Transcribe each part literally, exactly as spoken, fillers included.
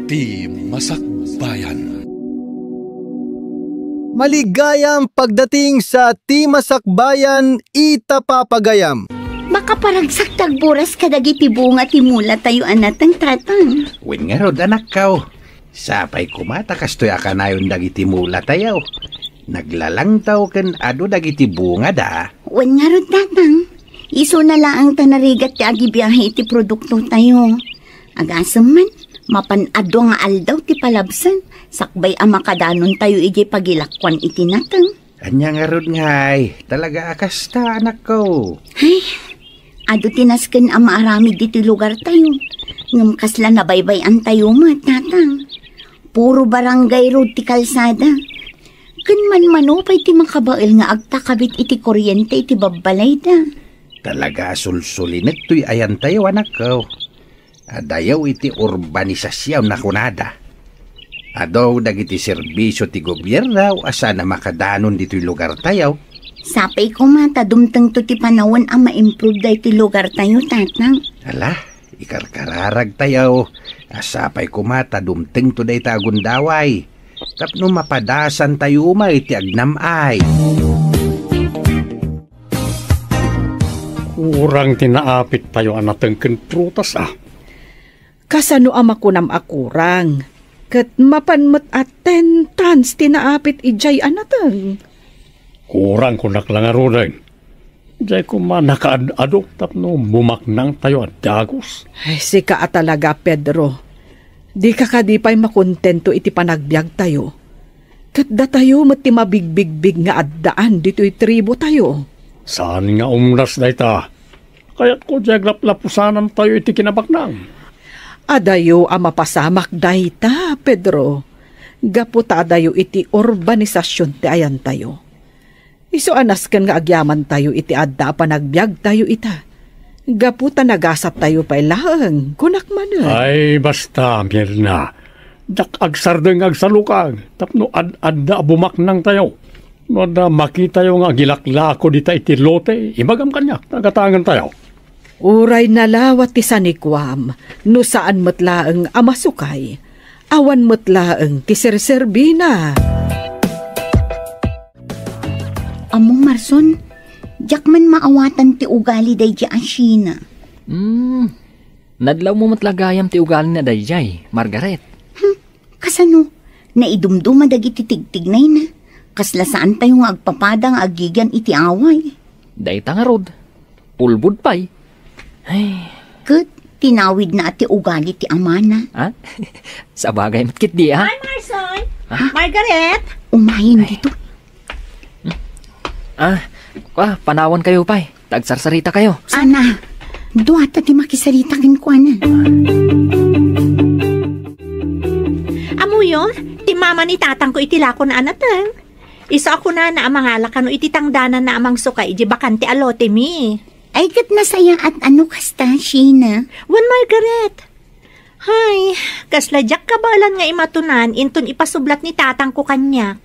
Ti Masakbayan. Maligayam pagdating sa Ti Masakbayan ita papagayam. Makaparagsak ti agburas kadagiti bunga ti mula tayo a nateng, Tatang. Wen ngarud, anakko. Sapay koma ta kastoy a kanayon dagiti mula tayo. Naglalangtaw ken adu dagiti bungada. Wen ngarud, Tatang. Isuna laeng ta narigat ti agibiahe iti produkto tayo. Agasem man, mapan adu nga aldaw ti palabsan, sakbay a makadanon tayo idiay pagilakuan iti nateng. Ania ngarud ngay, talaga a kasta, anakko. Ay, adu ti nasken a maaramid ditoy lugar tayo. Ngem kasla nabaybay-an tayo met, Tatang. Puro barangay road ti kalsada. Ken manmano pay ti makabael nga agpakabit iti kuryente iti babbalayda. Talaga a sulsulinek toy ayan tayo, anakko. Adayo iti urbanisasyon a kunada. Adu dagiti serbisio ti gobierno a saan a makadanon ditoy lugar tayo. Sapay koma ta dumtengto ti panawen a ma-improve daytoy lugar tayo, Tatang. Ala, ikarkararag tayo. A sapay koma ta dumtengto dayta a gundaway. Tapno mapadasan tayo may ti agnam-ay. Kurang ti naapit tayo a nateng ken prutas, a. Kasano a makunam a kurang? Ket mapan met a ten tons ti naapit idiay a nateng. Kurang kunak la ngaruden. Diay koma nakaad-adu tapno bumaknang tayo a dagus. Ay, sika a talaga, Pedro. Dika kadi pay makontento iti panagbiag tayo. Ket datayo met ti mabigbigbig nga addaan ditoy tribu tayo. Saan nga umdas dayta? Kayatko diay aglaplapusanan tayo iti kinabaknang. Adayo a mapasamak dayta, Pedro. Gapu ta adayo iti urbanisasyon ti ayan tayo. Isu a nasken nga agyaman tayo iti adda a panagbiag tayo ita. Gapu ta nagasat tayo pay laeng, kunak manen. Ay, basta, Mirna. Diak agsardeng nga agsalukag, tapno ad-adda a bumaknang tayo. No adda makitayo nga agilaklako dita iti lote, ibagam kaniak, nagatangen tayo. Uray nalawa ti sanikuam, no saan met laeng a masukay, awan met laeng ti serserbina. Ammom, Marson, diak man maawatan ti ugali daydi a Sheena. Hmm, nadlawmo met la gayam ti ugalina daydiay, Margaret. Hmm, kasano? Naidumduma dagiti tigtignayna. Kasla saan tayo nga agpapada nga agigian iti away. Dayta ngarud, ulbod pay. Ay. Ket tinawidna a ti ugali ti amana. Ha? Sabagay met ketdi, ha? Hi, Marson! Ha? Margaret! Umayen dito. Ah, kwa, panawan kayo pay. Tagsarsarita kayo. Sana, duata ti makisarita kenkuana. Amuyo, ti mama ni tatangko iti lakon a nateng. Isu a kunana a mangala kano iti tangdananna a mangsukay iti bakante a lote mi. Ay, ket nasayaat a no kasta, Sheena. Wen, Margaret. Hay, kasla diak kabaelan nga imatunan inton ipasublat ni tatangko kaniak.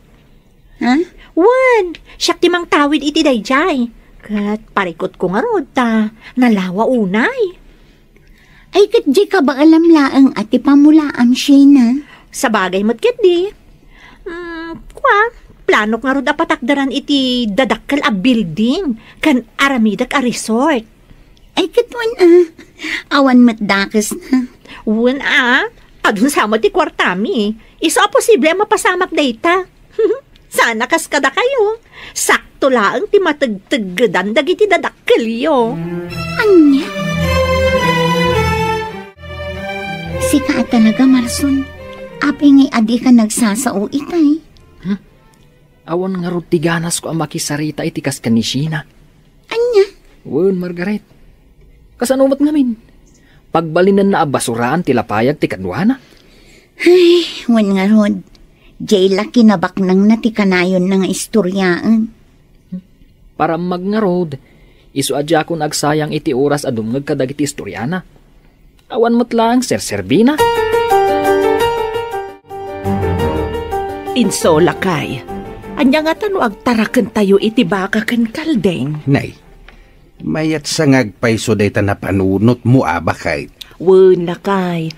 Ha? Wen, siak ti mangtawid iti daydiay. Ket parikutko ngarud ta nalawa unay. Ay, ket diay kabaelam laeng a ti pamulaam, Sheena. Sabagay met ketdi. Mm, kua, planok ngarud a patakderan iti dadakkel a building ken aramidek a resort. Ay, ket wen a, awan met dakesna. Wen a, adun sa met ti kuartami. Isu a posible a mapasamak dayta. Sana kas kadakayo, sakto laeng ti mategteggedan dagiti dadakkelyo. Ania? Sika a talaga, Marson. Apay ngay a dika nagsasao itay? Hmm? Awan ngarud ti ganasko a makisarita iti kas ken ni Sheena. Ania? Wen, Margaret. Kasano met ngamin? Pagbalinenna a basuraan ti lapayag ti kaduana. Ay, wen ngarud. Diay la kinabaknangna ti kanayonna nga istoriaen. Parammag ngarud, isu a diakon agsayang iti oras a dumngeg kadagiti istoriana. Awan met laeng serserbina. Insolakay, ania ngata no agtarakentayo iti baka ken kalding? Nay, mayat sa nga agpayso dayta napanunotmo a baket. Wen, lakay.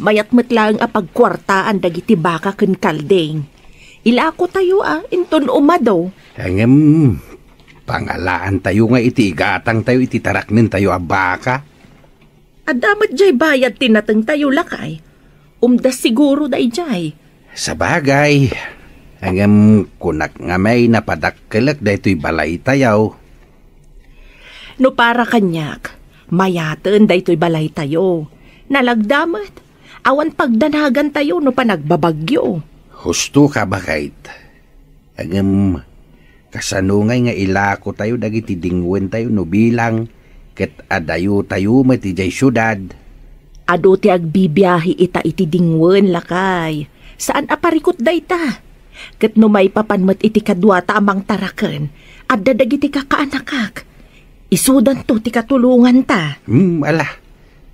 Mayat met laeng a pagkuartaan dagiti baka ken kalding. Ilakotayo a, inton umado. Ngem, pangalaantayo nga iti igatangtayo iti taraknentayo a baka. Adda met jay bayad ti natengtayo, lakay. Umdas siguro dayjay. Sabagay, ngem kunak nga may napadakkelek daytoy balaytayo. No para kaniak, mayaten daytoy balaytayo. Nalagda met, awan pagdanagantayo no panagbabagyo. Husto ka, baket. Ngem, kasano ngay nga ilakotayo dagiti dingwentayo no bilang ket adayotayo met idiay siudad? Adu ti agbibiahe ita iti dingwen, lakay. Saan a parikut dayta. Ket no maipapan met iti kaduata a mangtaraken, adda dagiti kakaanakak. Isudanto ti katulonganta. Hmm, ala.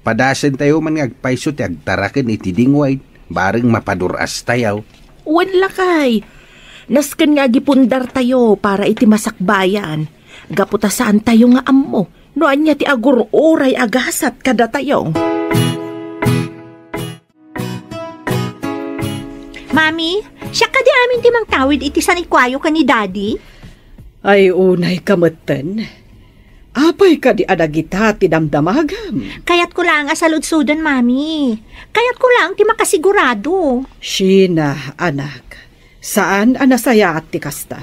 Padasentayo man nga agpayso ti agtaraken iti dingwen, bareng mapadur-astayo. Wen, lakay. Nasken nga agipundartayo para iti masakbayan, gapu ta saantayo nga ammo no ania ti agur-uray a gasat kadatayo. Mami, siak kadi amin ti mangtawid iti sanikuayo ken ni Daddy? Ay, unay ka metten. Apay kadi a dagita ti damdamagam? Kayatko laeng a saludsoden, Mami. Kayatko laeng ti makasigurado. Sheena, anak, saan a nasayaat ti kasta.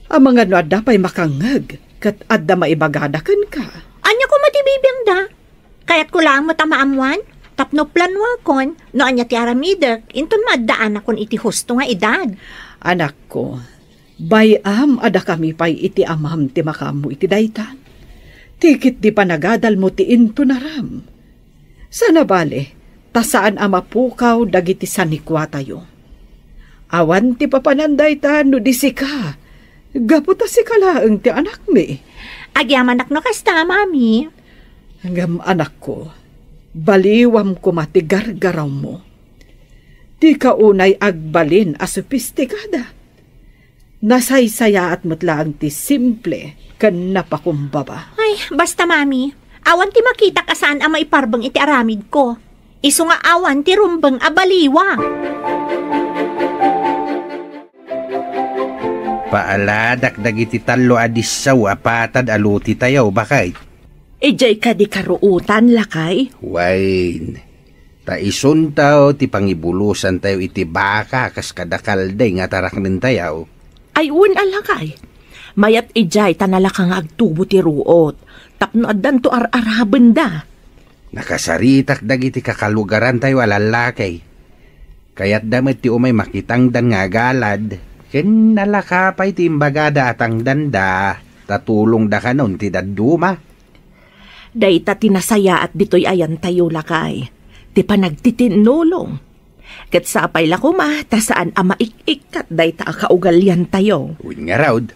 Amangan no adda pay makangngeg ket adda maibagada kenka. Ania koma ti bibiangda? Kayatko laeng met a maammoan tapno planuakon no ania ti aramidek inton maaddaanakon iti husto nga edad. Anakko, bay-am a dakami pay iti amam ti makaammo iti dayta. Ti ketdi panagadalmo ti intonaram. Saan a bale, ta saan a mapukaw dagiti sanikuatayo. Awan ti papanan dayta no di sika, gapu ta sika laeng ti anakmi. Agyamanak no kasta, Mami. Ngem anakko, baliwam koma ti gargarawmo. Dika unay agbalin a sopistikada. Nasaysayaat met laeng ti simple ken napakumbaba. Ay, basta, Mami, awan ti makitak a saan a maiparbeng iti aramidko. Isu nga awan ti rumbeng a baliwa. Paaladak dagiti tallo a disso a patad a lotitayo, baket. Idiay kadi karuotan, lakay? Wen, ta isunto ti pangibulosantayo iti baka kas kada kalding a taraknentayo. Ay, wen a, lakay. Mayat idiay ta nalaka nga agtubo ti ruot, tapno addanto ar-arabenda. Nakasaritak dagiti kakalugarantayo a lallaki. Kayatda met ti umay makitangdan nga agalad, ken nalaka pay ti imbagada a tangdanda, ta tulongda kanon ti dadduma. Dayta ti nasayaat ditoy ayantayo, lakay, ti panagtitinnulong. Ket sapay la koma ta saan a maik-ikkat dayta a kaugaliantayo. Wen ngarud,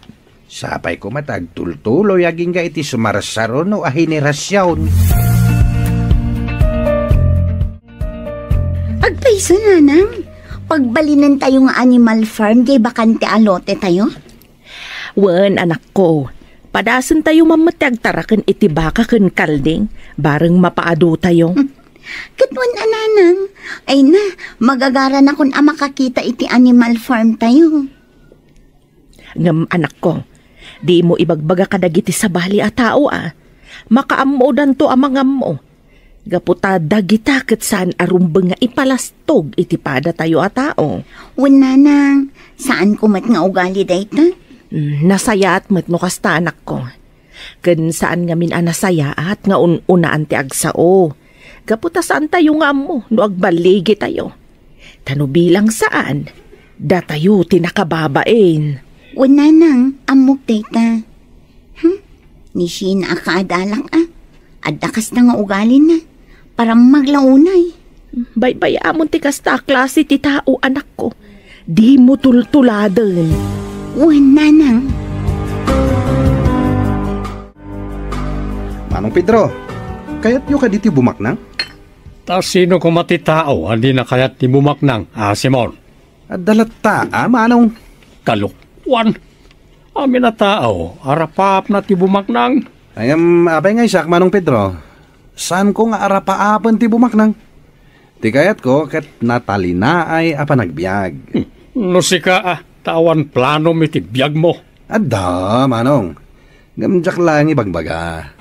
sapay koma ta agtultuloy agingga iti sumarsaruno a henerasion. Agpayso, nanang, pagbalinentayo nga animal farm diay bakante a lotetayo? Wen, anakko, padasentayo man met ti agtaraken iti baka ken kalding, bareng mapaadutayo. Ket wen a, nanang, ay na, magagaranakon a makakita iti animal farm tayo. Ngem, anakko, dimo ibagbaga kadagiti sabali a tao a makaammodanto a mangammo. Gapu ta dagita ket saan a rumbeng nga ipalastog iti padatayo a tao. Wen, nanang, saanko met nga ugali dayta. Mm, nasayaat met no kasta, anakko. Ken saan ngamin a nasayaat nga un-unaan ti agsao. Gapu ta saantayo nga ammo no agballigitayo. Ta no bilang saan, datayo ti nakababain. Wen, nanang, ammok dayta. Hmm? Ni Sheena a kaadalak a. Adda kasta nga ugalina. Parammag la unay. Baybay-amon ti kasta a klase ti tao, anakko. Dimo tultuladen. Wen, nanang. Manong Pedro, kayatyo kadi ti bumaknang? Ta sino koma ti tao a dina kayat ti bumaknang, a Simon? Adda latta a manong. Kalokuan. Amin a tao, arapaapna ti bumaknang. Ngem, apay nga Isak, Manong Pedro? Saanko nga arapaapen ti bumaknang? Ti kayatko ket natalinaay a panagbiag. Hmm. No sika, a, ta awan planom iti biagmo. Adda, manong. Ngem diak laeng ibagbaga.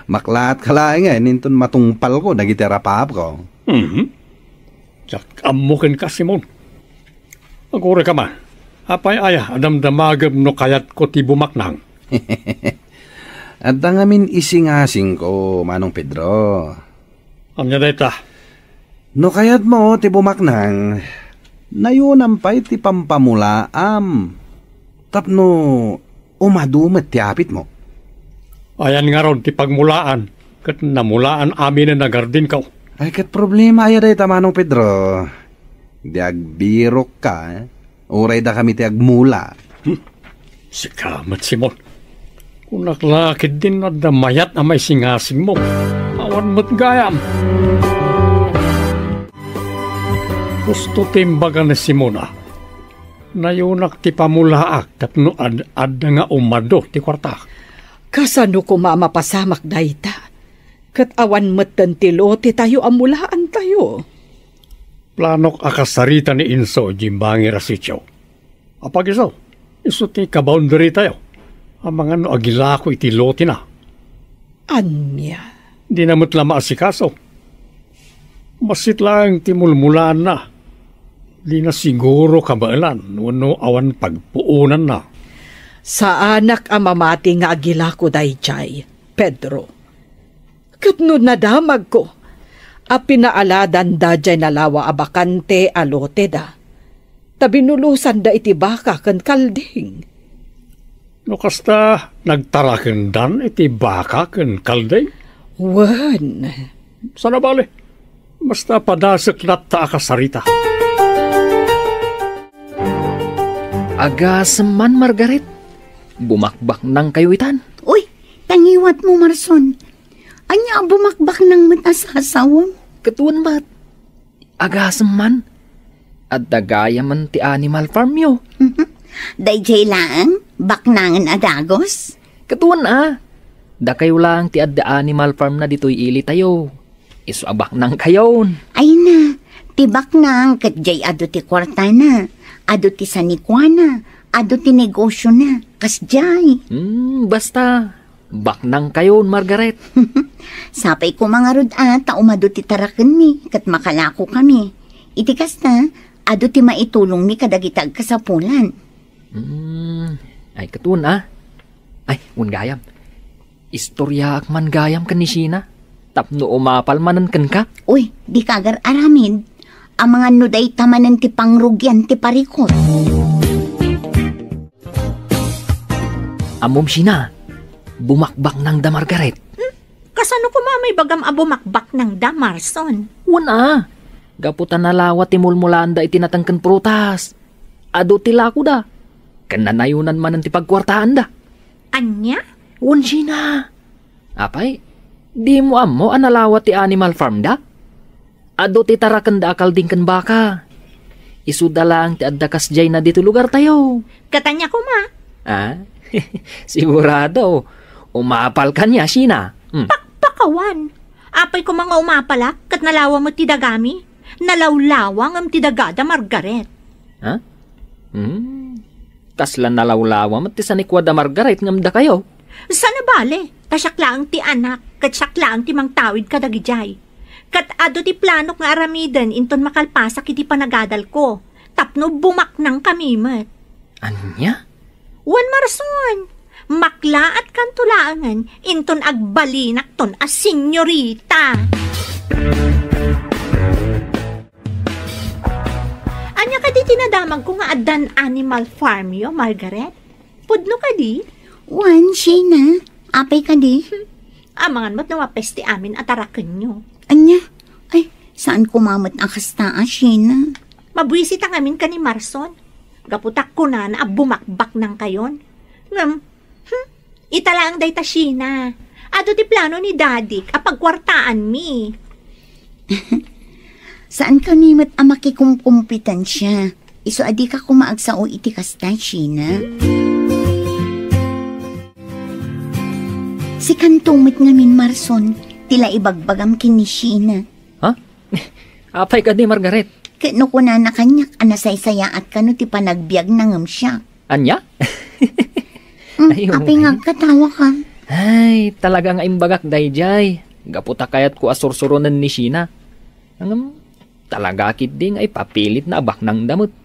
Maklaat ka laengen inton matungpalko dagiti arapapko. Mhm. Diak ammo kenka, Simon. Agurayka man. Apay aya a damdamagem no kayatko ti bumaknang? Adda ngamin isingasingko, Manong Pedro. Ania dayta? No kayatmo ti bumaknang, nayunam pay ti pampamulaam tapno umadu met ti apitmo. Ayan ngarud ti pagmulaan ket namulaan aminen a gardinko. Ay, ket problema aya dayta, Manong Pedro? Di agbirokka, eh? Uray dakami ti agmula. Hmm. Sika met, Simon. Kunak la ketdin no adda mayat a maisingasingmo. Awan met gayam. Husto ti imbaga ni Simon a, nayunak ti pamulaak tapno ad-adda nga umadu ti kuarta. Kasano koma a mapasamak dayta? Ket awan metten ti lotetayo a mulaantayo. Planok a kasarita ni Inso idiay bangir a sitio. Apag isu, isu ti kaboundarytayo. Amangan no agilako iti lotena. Ania? Dina met la maasikaso. Bassit laeng ti mulmulaanna. Dina siguro kabaelan wenno awan pagpuonanna. Saanak a mamati nga agilako daydiay, Pedro. Ket no nadamagko a pinaaladanda diay nalawa a bakante a loteda, ta binulusanda iti baka ken kalding. No kasta, nagtarakendan iti baka ken kalding? Wen. Saan a bale, basta padasek latta a kasarita. Agasem man, Margaret. Bumakbaknangkayo itan. Uy, tangiwatmo, Marson. Ania a bumakbaknang met a sasawem? Ket wen met. Agasem man. Adda gayamen ti animal farmyo. Daydiay laeng, baknangen a dagus? Ket wen a. Dakayo laeng ti adda animal farm na ditoy ilitayo. Isu a baknangkayon. Ay na, ti baknang ket diay adu ti kuartana, adu ti sanikuana, adu ti negosiona, kasdiay. Hmm, basta, baknangkayon, Margaret. Sapay koma ngarud a ta umadu ti tarakenmi ket makalakokami. Iti kasta, adu ti maitulongmi kadagiti agkasapulan. Hmm, ay, ket wen a. Ay, wen gayam. Istoryaak man gayam ken ni Sheena tapno umapal manen kenka. Uy, dika agar-aramid. Amangan no dayta manen ti pangrugian ti parikut. Ammom, Sheena, bumakbaknangda, Margaret. Hmm? Kasano koma a maibagam a bumakbaknangda, Marson? Wen a, gapu ta nalawa ti mulmulaanda iti nateng ken prutas. Adu ti lakoda, ken nanayonan manen ti pagkuartaanda. Ania? Wen, Sheena. Apay, dimo ammo a nalawa ti animal farmda? Adu ti tarakenda a kalding ken baka. Isuda laeng ti adda kasdiayna ditoy lugartayo. Ket ania koma? Ah? Sigurado, umapalka nia, Sheena. Hmm. Pakpakawan. Apay koma nga umapalak ket nalawa met ti dagami? Nalawlawa ngem ti dagada, Margaret. Ha? Hmm. Kasla nalawlawa met ti sanikuada, Margaret, ngem dakayo? Saan a bale, ta siak laeng ti anak, ket siak laeng ti mangtawid kadagidiay. Ket adu ti planok nga aramiden inton makalpasak iti panagadalko, tapno bumaknangkami met. Ania? Wen, Marson, maklaatkanto laengen inton agbalinakton a senyorita. Ania kadi ti nadamagko nga addan animal farmyo, Margaret? Pudno kadi? Wen, Sheena. Apay kadi? Amangan met no mapes ti amin a tarakenyo. Ania? Ay, saan koma met a kasta a, Sheena? Mabuisita ngamin ken ni Marson. Gapu ta kunana a bumakbaknangkayon. Ngem, hmm, ita laeng dayta, Sheena. Adu ti plano ni Dadik a pagkuartaanmi. Saankami met a makikumkompetensia. Isu a dika koma agsao iti kasta, Sheena. Sikanto met ngamin, Marson, ti la ibagbagam ken ni Sheena. Ha? Apay kadi, Margaret? Ket no kunana kaniak a nasaysayaat kano ti panagbiagna ngem siak. Ania? Hmm, Ay, apay nga agkatawa ka? Ay, talaga nga imbagak daydiay. Gapu ta kayatko a sursuronen ni Sheena. Ngem, talaga ketdi nga ipapilitna a baknangda met.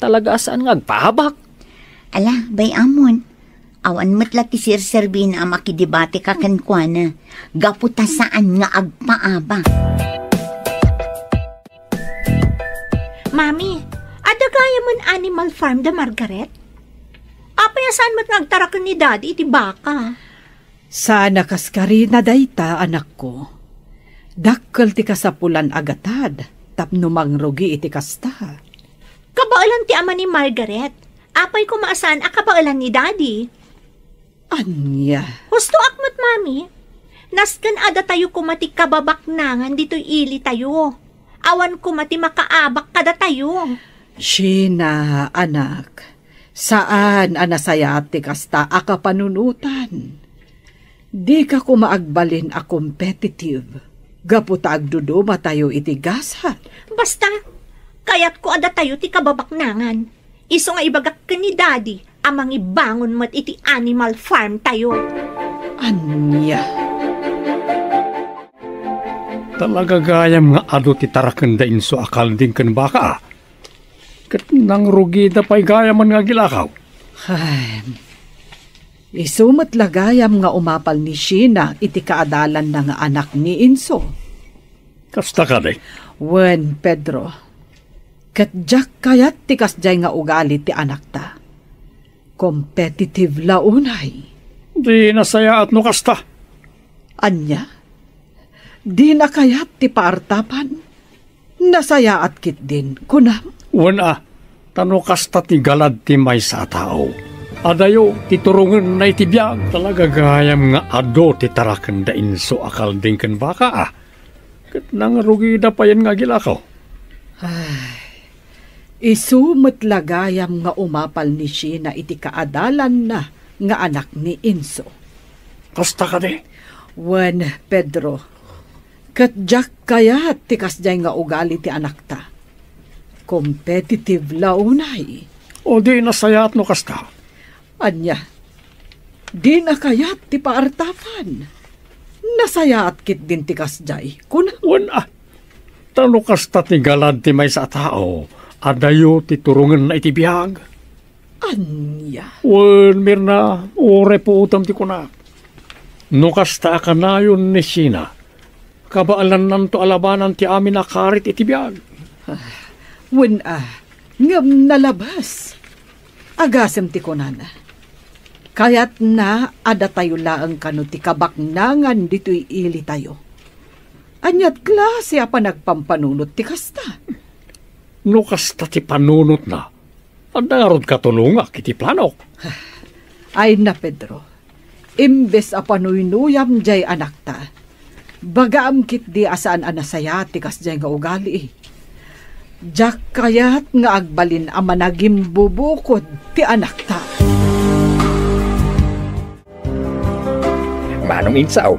Talaga a saan nga agpaabak. Ala, bay-amon. Awan met la ti serserbina a makidebateka kenkuana. Gapu ta saan nga agpaabak. Mami, adda gayamen animal farm da Margaret? Apay a saan met nga agtaraken ni Daddy iti baka? Saan a kaskarina dayta, anakko. Dakkel ti kasapulan a gatad tapno mangrugi iti kasta. Kabaelan ti ama ni Margaret. Apay koma a saan a kabaelan ni Daddy? Ania? Hustoak met, Mami. Nasken a datayo koma ti kababaknangan ditoy ilitayo. Awan koma ti makaabak kadatayo. Sheena, anak, saan a nasayaat ti kasta a kapanunotan. Dika koma agbalin a competitive gapu ta agdudumatayo iti gasat. Basta, kayatko a datayo ti kababaknangan. Isu nga ibagak ken ni Daddy a mangibangon met iti animal farm tayo. Ania? Talaga gayam nga adu ti taraken da Inso a kalding ken baka, a. Ket nangrugida pay gayamen nga agilakaw. Ay, isu met la gayam nga umapal ni Sheena iti kaadalanna nga anak ni Inso. Kasta kadi? Wen, Pedro. Ket diak kayat ti kasdiay nga ugali ti anakta. Competitive la unay. Di nasayaat no kasta. Ania? Dina kayat ti paartapan? Nasayaat ketdin, kunam? Wen a, ta no kasta ti galad ti maysa a tao, adayo ti turongenna iti biag. Talaga gayam nga adu ti taraken da Inso a kalding ken baka, a. Ket nangrugida payen nga agilakaw. Ay, isu met la gayam nga umapal ni Sheena iti kaadalanna nga anak ni Inso. Kasta kadi? Wen, Pedro, ket diak kayat ti kasdiay nga ugali ti anakta. Competitive la unay. O di nasayaat no kasta? Ania? Dina kayat ti paartapan? Nasayaat ketdin ti kasdiay, kuna? Wen a, ta no kasta ti galad ti maysa a tao, adayo ti turongenna iti biag. Ania? Wen, Mirna, uray puotem ti kunak. No kasta a kanayon ni Sheena, kabaelannanto a labanan ti amin a karit iti biag. Ah, wen a, ngem nalabes. Agasem ti kunana. Kayatna a datayo laeng kano ti kabaknangan ditoy ilitayo. Aniat klase a panagpampanunot ti kasta? No kasta ti panunotna, adda ngarud katulongak iti planok. Ay na, Pedro. Imbes a panuynuyam diay anakta, bagaam ketdi a saan a nasayaat ti kasdiay nga ugali. Diak kayat nga agbalin a managimbubukod ti anakta. Manong Insaw,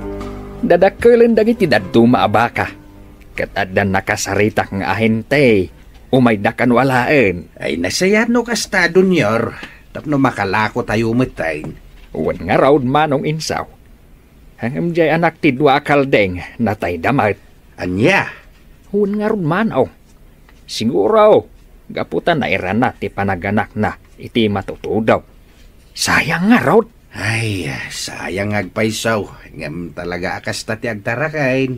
dadakkelen dagiti dadduma a baka, ket adda nakasaritak nga ahente. Umayda kano alaen. Ay, nasayaat no kasta, Dunior, tapno makalako tayo metten. Wen ngarud, Manong Insaw. Ngem diay anak ti dua a kaldeng, natayda met. Ania? Wen ngarud, Manong. Siguro, gapu ta nairana ti panaganakna iti matutudo. Sayang ngarud. Ay, sayang nga agpayso. Ngem talaga a kasta ti agtaraken.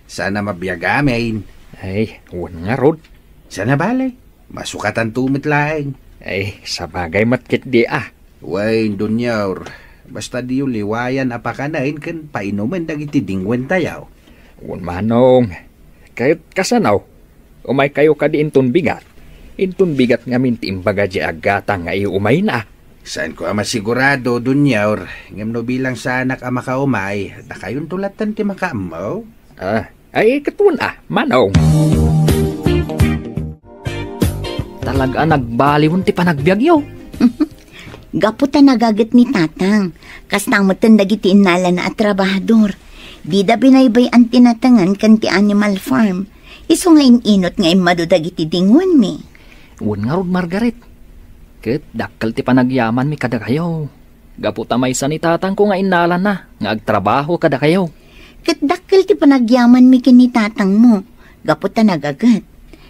Sana mabiagamin. Ay, wen ngarud. Sana bale. Masukatanto met laeng. Ay, sabagay met ketdi a. Wen, Dunior, basta diyo liwayan a pakanen ken painumen dagiti dingwentayo. Wen, Manong. Ket kasano? Umaykayo kadi inton bigat? Inton bigat ngamin ti imbaga diay aggatang nga iumayna. Saanko a masigurado, Dunior, ngem no bilang saanak a makaumay, dakayonto latten ti makaammo. Ah, ay, ket wen a, Manong. Talaga a nagbaliwen ti panagbiagyo. Gapu ta nagaget ni Tatang, kasta metten dagiti innalana a trabahador. Dida binaybay-an ti natengen ken ti animal farm. Isu nga in-inut nga immadu dagiti dinguanmi. Wen ngarud, Margaret. Ket dakkel ti panagyamanmi kadakayo. Gapu ta maysa ni tatangko nga innalana nga agtrabaho kadakayo. Ket dakkel ti panagyamanmi ken ni tatangmo, gapu ta nagaget.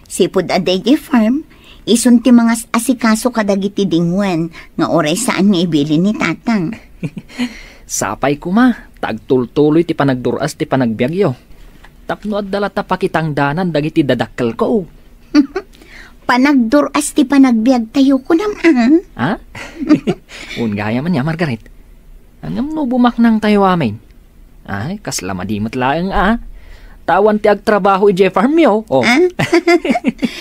Sipud adda idiay farm, isun ti mangas-asikaso kadagiti dinguan nga uray saan nga ibilin ni tatang. Sapay koma, ta agtultuloy ti panagdur-as ti panagbiagyo. Tapno adda latta pakitangdanan dagiti dadakkelko. Panagdur-as ti panagbiagtayo, kunam, a? Ha? Wen gayam ania, Margaret. Ngem no bumaknangtayo amin. Ay, kasla madi met laeng, a. Ta awan ti agtrabaho idiay farmyo, o. A?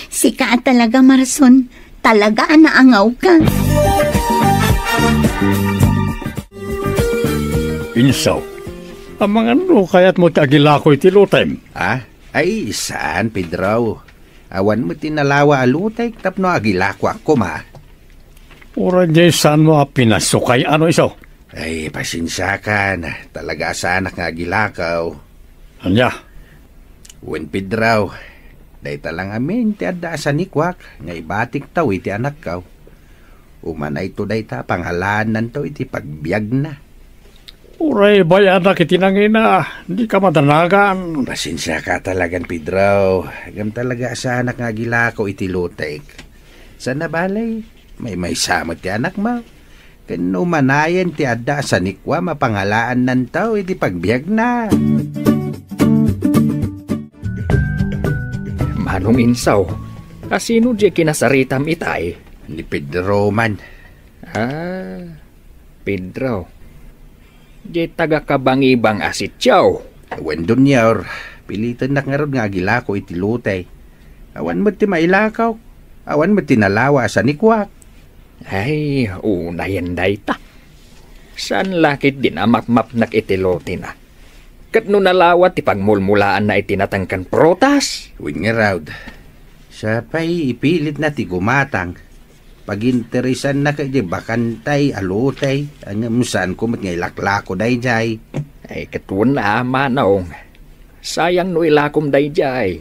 Sika a talaga, Marson. Talaga a naangawka. Insaw, amangan no kayatmo ti agilako iti lotem? A? Ay, saan, Pedro. Awan met ti nalawa a lotek tapno agilakoak koma. Uray diay saanmo a pinasukay, a, no isu? Ay, pasensiakan. Talaga a saanak nga agilako. Ania? Wen, Pedro, dayta la ngamin ti adda a sanikuak nga ibatiktaw iti anakko. Umanayto dayta a pangalaannanto iti pagbiagna. Uray bay-anak iti nangina, dika madanagan. Pasensiaka talagan, Pedro. Ngem talaga a saanak nga agilako iti lotek. Saan a bale, maymaysa met ti anakmo. Ken no umanayen ti adda a sanikuam a pangalaannanto iti pagbiagna. Manong Insaw, a sino diay kinasaritam itay? Ni Pedro man. A, Pedro. Diay taga-Kabangibang a sitio. Wen, Donior, pilitennak ngarud nga agilako iti lote. Awan met ti mailako. Awan met ti nalawa a sanikuak. Ay, unayen dayta. Saan la ketdin a mapmapnek iti lotena? Ket no nalawa ti pagmulmulaanna iti nateng ken prutas? Wen ngarud, sapay ipilitna ti gumatang. Paginteresanna ket diay bakantay a lote, ngem saanko met nga ilaklako daydiay. Ay, ket wen a, manong. Sayang no ilakom daydiay.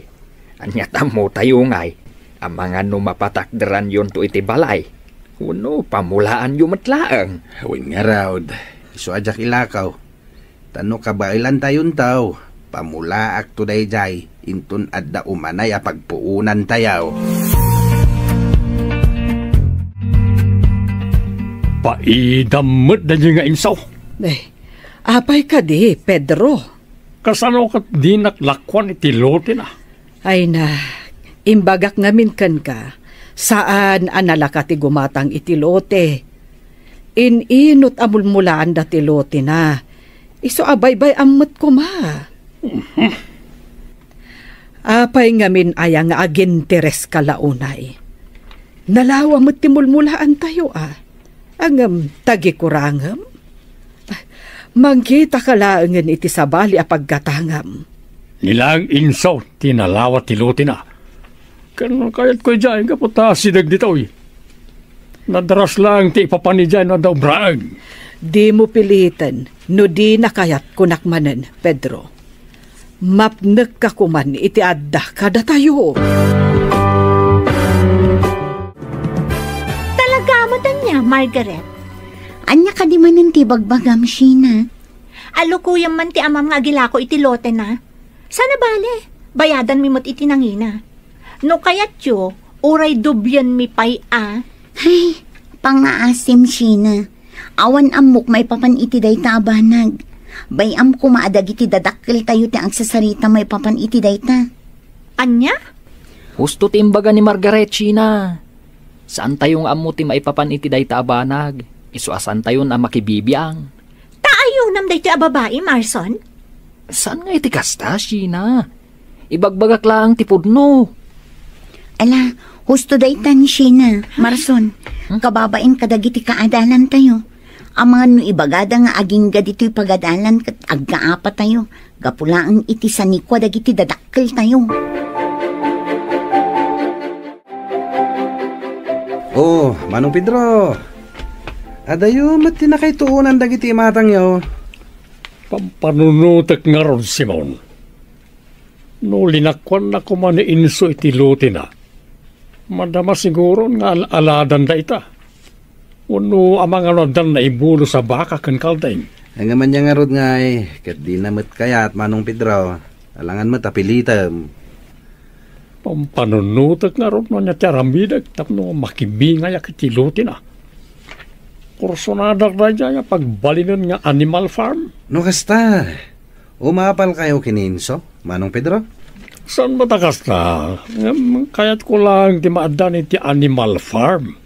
Ania ti ammotayo ngay, amangan no mapatakderanyonto iti balay, wenno pamulaanyo met laeng? Wen ngarud, isu a diak ilako. Ta no kabaelantayonto, pamulaakto daydiay inton adda umanay a pagpuonantayo. Paidam met daydiay nga insaw. Eh, apay kadi, Pedro? Kasano ket dinak lakuan iti lotena? Ay na, imbagak ngamin kenka, saan a nalaka ti gumatang iti lote. In-inut a mulmulaanda ti lotena, isu a baybay-am met koma. Apay ngamin aya nga agintereska la unay? Nalawa met ti mulmulaantayo, a. Ngem, tagikurangem? Mangkitaka laengen iti sabali a paggatangam. Ni laeng insaw ti nalawa ti lotena. Ken kayatko idiay gapu ta asideg ditoy. Nadaras laeng ti ipapan idiay no adda ubraen. Dimo piliten no dina kayat, kunak manen, Pedro. Mapnekka koman iti adda kadatayo. Talaga met ania, Margaret? Ania kadi manen ti ibagbagam, Sheena? Alukuyem man ti amam nga agilako iti lotena. Saan a bale, bayadanmi met iti nangina. No kayatyo, uray doblienmi pay a. Ay, pangngaasim, Sheena. Awan ammok maipapan iti dayta a banag. Bay-am koma a dagiti dadakkeltayo ti agsasarita maipapan iti dayta. Ania? Husto ti imbaga ni Margaret, Sheena. Saantayo nga ammo ti maipapan iti dayta a banag. Isu a saantayon a makibibiang. Ta ayonam daytoy a babai, Marson? Saan nga iti kasta, Sheena? Ibagbagak laeng ti pudno. Ala, husto daytan, Sheena, Marson, hmm? Kababain kadagiti kaadalantayo. Amangan no ibagada nga agingga ditoy pagadalan ket agkaapatayo, gapu laeng iti sanikua dagiti dadakkeltayo. Oh, Manong Pedro. Adayo met ti nakaituonan dagiti imatangyo. Pampanunotek ngarud, Simon. No linakuanna koma ni Inso iti lotina, madama siguron nga al-aladan dayta. Wenno amangan no addan naibulos a baka ken kalding. Ngem ania ngarud ngay, ket dina met kayat, Manong Pedro. Alangan met a pilitem. Pampanunotek ngarud no ania ti aramidek tapno makibingayak iti lotina. Kursonadak daydiay a pagbalinen nga animal farm. No kasta, umapalkayo ken ni Inso, Manong Pedro? Saan met a kasta? Ngem kayatko laeng ti maaddan iti animal farm.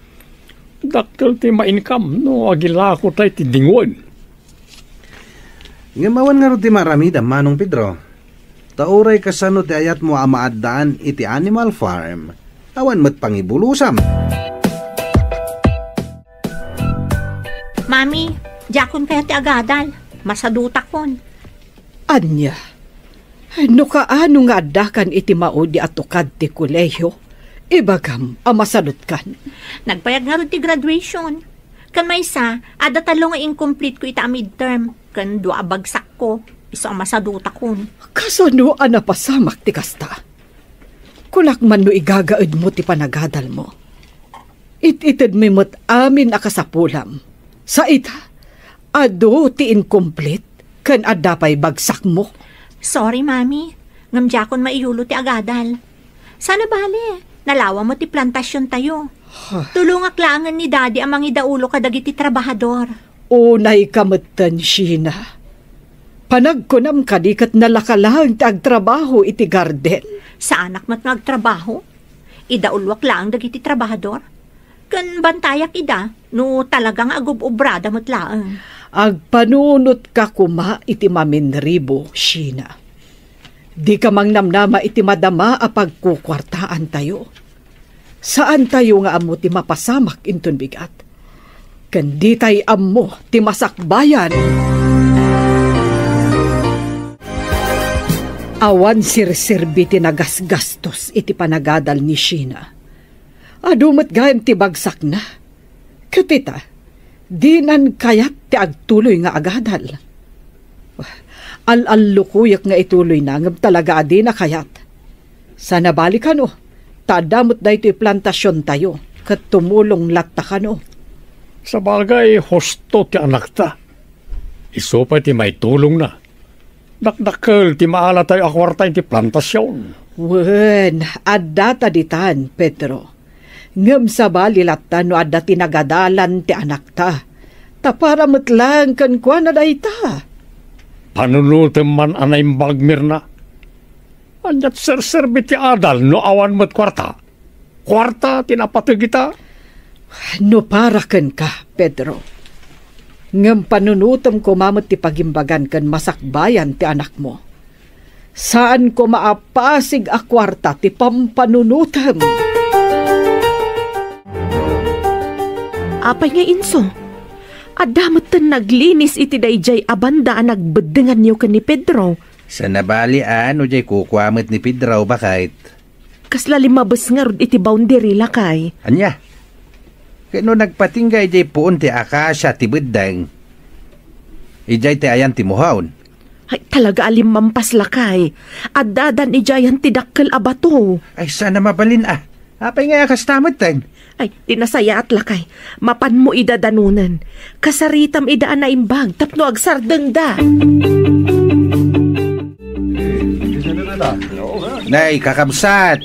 Dakkel ti ma-income no agilakota iti dingwen. Ngem awan ngarud ti maaramidem, Manong Pedro. Ta uray kasano ti ayatmo a maaddaan iti animal farm, awan met pangibulosam. Mami, diakon kayat ti agadal. Masadutakon. Ania? No kaano nga addakan iti maudi a tukad ti kolehio, ibagam a masadutkan. Nagbayag ngarud ti graduation. Ken maysa, adda tallo nga incomplete-ko ita a midterm, ken dua a bagsakko, isu a masadutakon. Kasano a napasamak ti kasta? Kunak man no igagaedmo ti panagadalmo. It-itedmi met amin a kasapulam. Sa ita, adu ti incomplete ken adda pay bagsakmo. Sorry, Mami. Ngem diakon maiyulo ti agadal. Saan a bale, nalawa met ti plantasiontayo. Tulongak laengen ni Daddy a mangidaulo kadagiti trabahador. Unayka metten, Sheena. Panagkunam kadi ket nalaka laeng ti agtrabaho iti garden? Saanak met nga agtrabaho. Idauloak laeng dagiti trabahador. Ken bantayak ida no talaga nga agub-ubrada met laeng. Agpanunotka koma iti maminribo, Sheena. Dika mangnamnama iti madama a pagkukuartaantayo. Saantayo nga ammo ti mapasamak inton bigat. Ken ditay ammo ti masakbayan. Awan serserbi ti nagasgastos iti panagadal ni Sheena. Adu met gayam ti bagsakna. Ket ita, dinan kayat ti agtuloy nga agadal. Al-allukoyek nga ituloyna, ngem talaga a dina kayat. Saan a bale kano, ta adda met daytoy plantasiontayo, ket tumulong latta kano. Sabagay, husto ti anakta. Isu pay ti maitulongna. Dakdakkel ti maalatayo a kuarta iti plantasion. Wen, addata ditan, Pedro. Ngem sabali latta no adda ti nagadalan ti anakta. Ta para met laeng kenkuana dayta. Panunotem man a naimbag, Mirna. Ania ti serserbi ti adal no awan met kuarta? Kuarta ti napateg ita. No para kenka, Pedro, ngem panunotem koma met ti pagimbagan ken masakbayan ti anakmo. Saan koma a pasig a kuarta ti pampanunotem. Apay nga inso? Adda metten naglinis iti daydiay a banda a nagbeddenganyo ken ni Pedro. Saan a bale a no diay kukua met ni Pedro, baket. Kasla limmabes ngarud iti boundary, lakay. Ania? Ket no nagpatingga idiay puon ti akasia ti beddeng, idiay ti ayan ti mohon. Ay, talaga a limmampas, lakay. Addadan idiayan ti dakkel a bato. Ay, saan a mabalin a. Apay nga a kasta metten? Ay, di nasayaat, lakay. Mapanmo ida danonen. Kasaritam ida a naimbag tapno agsardengda. Nay, kakabsat,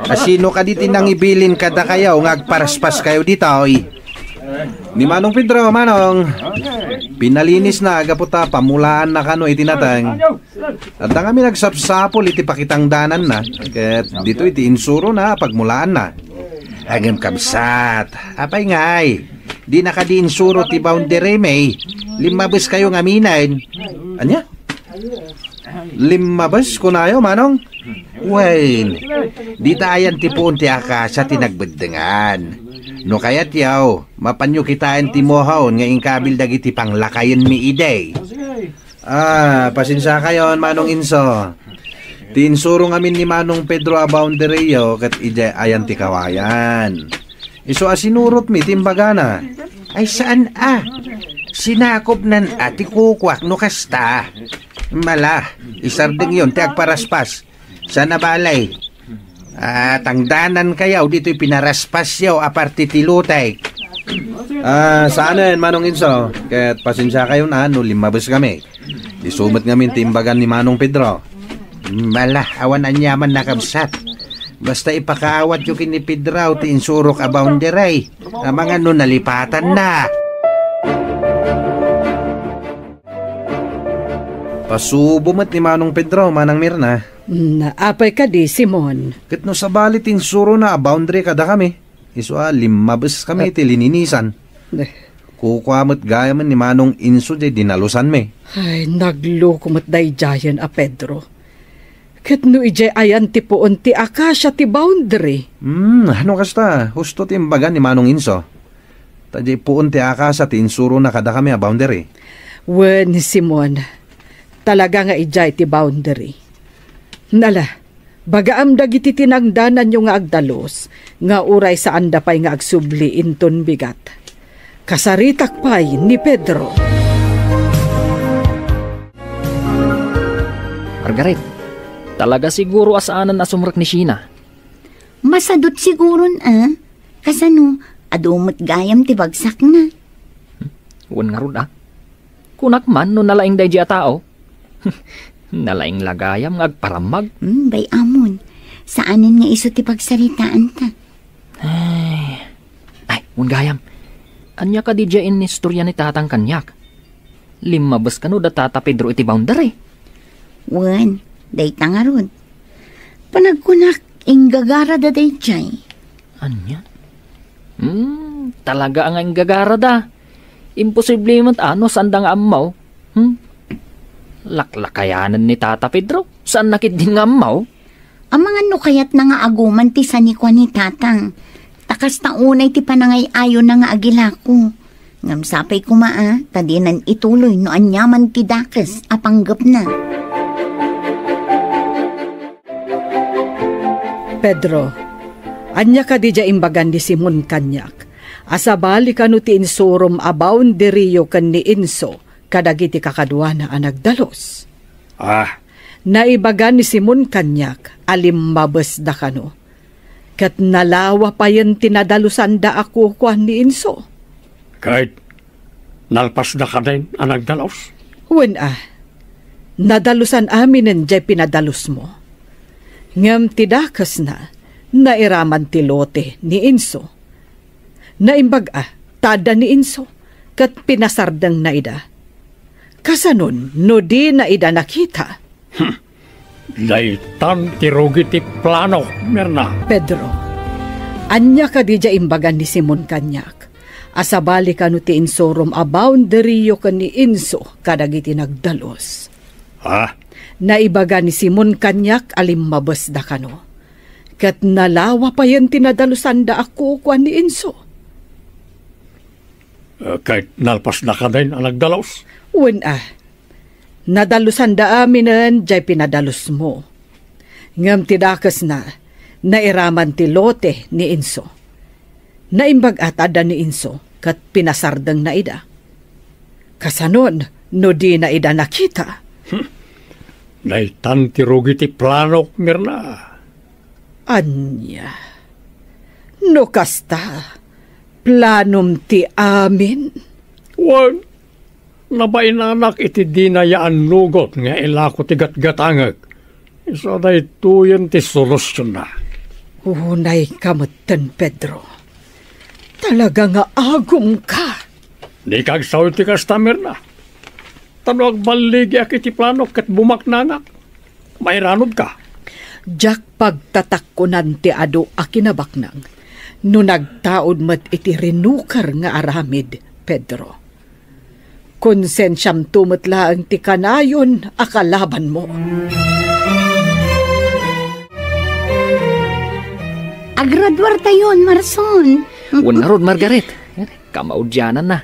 asino kadi ti nangibilin kadakayo nga agparaspas kayo ditoy? Ni Manong Pedro, Manong. Pinalinisna gapu ta pamulaanna kano iti nateng. Adda ngamin agsapsapul iti pakitangdananna, ket ditoy ti insurona a pagmulaanna. Ngem kabsat, apay ngay? Dina kadi insuro ti boundary, may limmabes kayo ngaminen. Ania? Limmabes, kunayo, Manong? Wen, dita ayan ti puon ti akasia ti nagbeddengan. No kayatyo, mapanyo kitaen ti mohon nga inkabil dagiti panglakayenmi idi. Ah, pasensiakayon, Manong Inso. Ti insuro ngamin ni Manong Pedro a boundaryo ket idiay ayan ti kawayan. Isu a sinurotmi ti imbagana. Ay, saan a? Sinakopnan a ti kukuak no kasta. Mala, isardengyon ti agparaspas. Saan a balay? Ah, tangdanankayo ditoy pinaraspasyo a parte ti lotek. Ah, saanen, Manong Inso. Ket pasensiakayon a no limmabeskami. Isu met ngamin ti imbagan ni Manong Pedro. Mala, awan aniaman a kabsat. Basta ipakaawatyo ken ni Pedro ti insurok a boundary. Amangan no nalipatanna. Pasubo met ni Manong Pedro, Manang Mirna. Mm, apay kadi, Simon? Ket no sabali ti insurona a boundary kadakami, isu a limmabeskami Ah. ti lininisan. Eh. Kukua met gayamen ni Manong Inso diay dinalusanmi. Ay, nagloko met daydiayen a Pedro. Ket no idiay ayan ti puon ti akasia ti boundary? Hmm, no kasta, husto ti imbaga ni Manong Inso. Ta diay puon ti akasia ti insurona kadakami a boundary. Wen, Simon, talaga nga idiay ti boundary. Nala, bagaam dagiti tinangdananyo nga agdalus, nga uray saanda pay nga agsubli inton bigat. Kasaritak pay ni Pedro. Margaret, talaga siguro a saanen a sumrek ni Sheena. Masadut siguron, a? Kasano, adu met gayam ti bagsakna? Wen ngarud, a? Kunak man no nalaing daydi a tao. Nalaing la gayam nga agparammag. Hmm, bay-amon. Saanen nga isu ti pagsaritaanta. Ay, ay, wen gayam. Ania kadi diay inistorya ni Tatang kaniak? Limmabes kano da Tata Pedro iti boundary? Wen, dayta ngarud. Panagkunak, inggagarada daydiay. Ania? Hmm, talaga nga inggagarada. Imposible met a no saanda nga ammo. Hmm? Laklakayanen ni Tata Pedro. Saanna ketdin nga ammo? Amangan no kayatna nga aguman ti sanikua ni Tatang. Ta kasta unay ti panangay-ayona nga agilako. Ngem sapay koma a, ta dinan ituloy no aniaman ti dakes a panggepna. Pedro, ania kadi diay imbagan ni Simon kaniak a sabali kano ti insurom a boundaryyo ken ni Inso kadagiti kakaduana a nagdalus? Ah. Naibaga ni Simon kaniak a limmabesda kano, ket nalawa payen ti nadalusanda a kukua ni Inso. Ket nalpasda kadin a nagdalus? Wen a, nadalusan aminen diay pinadalusmo. Ngem ti dakesna, nairaman ti lote ni Inso. Naimbag a, ta adda ni Inso, ket pinasardengna ida. Kasanon no dina ida nakita? Hmm. Daytan ti rugi ti planok, Mirna. Pedro, ania kadi diay imbagan ni Simon kaniak a sabali kano ti insurom a boundaryyo ken ni Inso kadagiti nagdalus? Ha? Naibaga ni Simon kaniak a limmabesda kano. Ket nalawa payen ti nadalusanda a kukua ni Inso. Eh, ket nalpasda kadin a nagdalus? Wen a, nadalusanda aminen diay pinadalusmo. Ngem ti dakesna, nairaman ti lote ni Inso. Naimbag a ta adda ni Inso ket pinasardengna ida. Kasanon no dina ida nakita? Hmm. Daytan ti rugi ti planok, Mirna. Ania? No kasta, planom ti amin? Wen, nabainanak iti dina yaannugot nga ilako ti gatgatangek. Isu daytoyen ti solusionna. Unayka metten, Pedro. Talaga nga agumka. Dika agsaw iti kasta, Mirna. Ta no agballigiak iti planok ket bumaknangak, mairanudka. Diak pagtatakkonan ti adu a kinabaknang no nagtaud met iti rinuker nga aramid, Pedro. Konsensiamto met laeng ti kanayon a kalabanmo. Agraduartayon, Marson. Wen ngarud, Margaret. Kamaudiananna.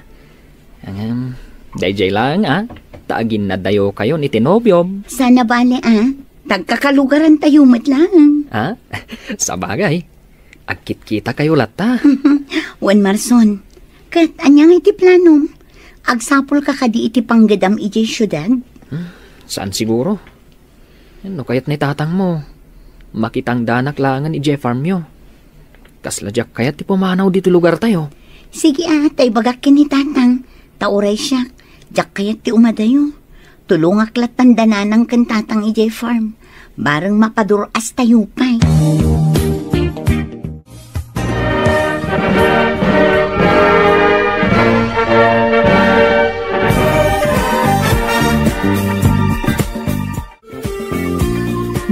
Ngem, daydiay laeng a, ta aginnadayokayon iti nobiom. Saan a bale a, ta agkakalugarantayo met laeng. Ha? Sabagay. Agkitkitakayo latta. Wen, Marson, ket ania ngay ti planom? Agsapulka kadi iti panggedam idiay siudad? Hmm, saan siguro. No kayat ni tatangmo, Makitangdanak laengen idiay farmyo. Kasla diak kayat ti pumanaw ditoy lugartayo. Sige a, ta ibagak ken ni Tatang. Ta uray siak, diak kayat ti umadayo. Tulongak lattan da Nanang ken Tatang idiay farm. Bareng mapadur-astayo pay.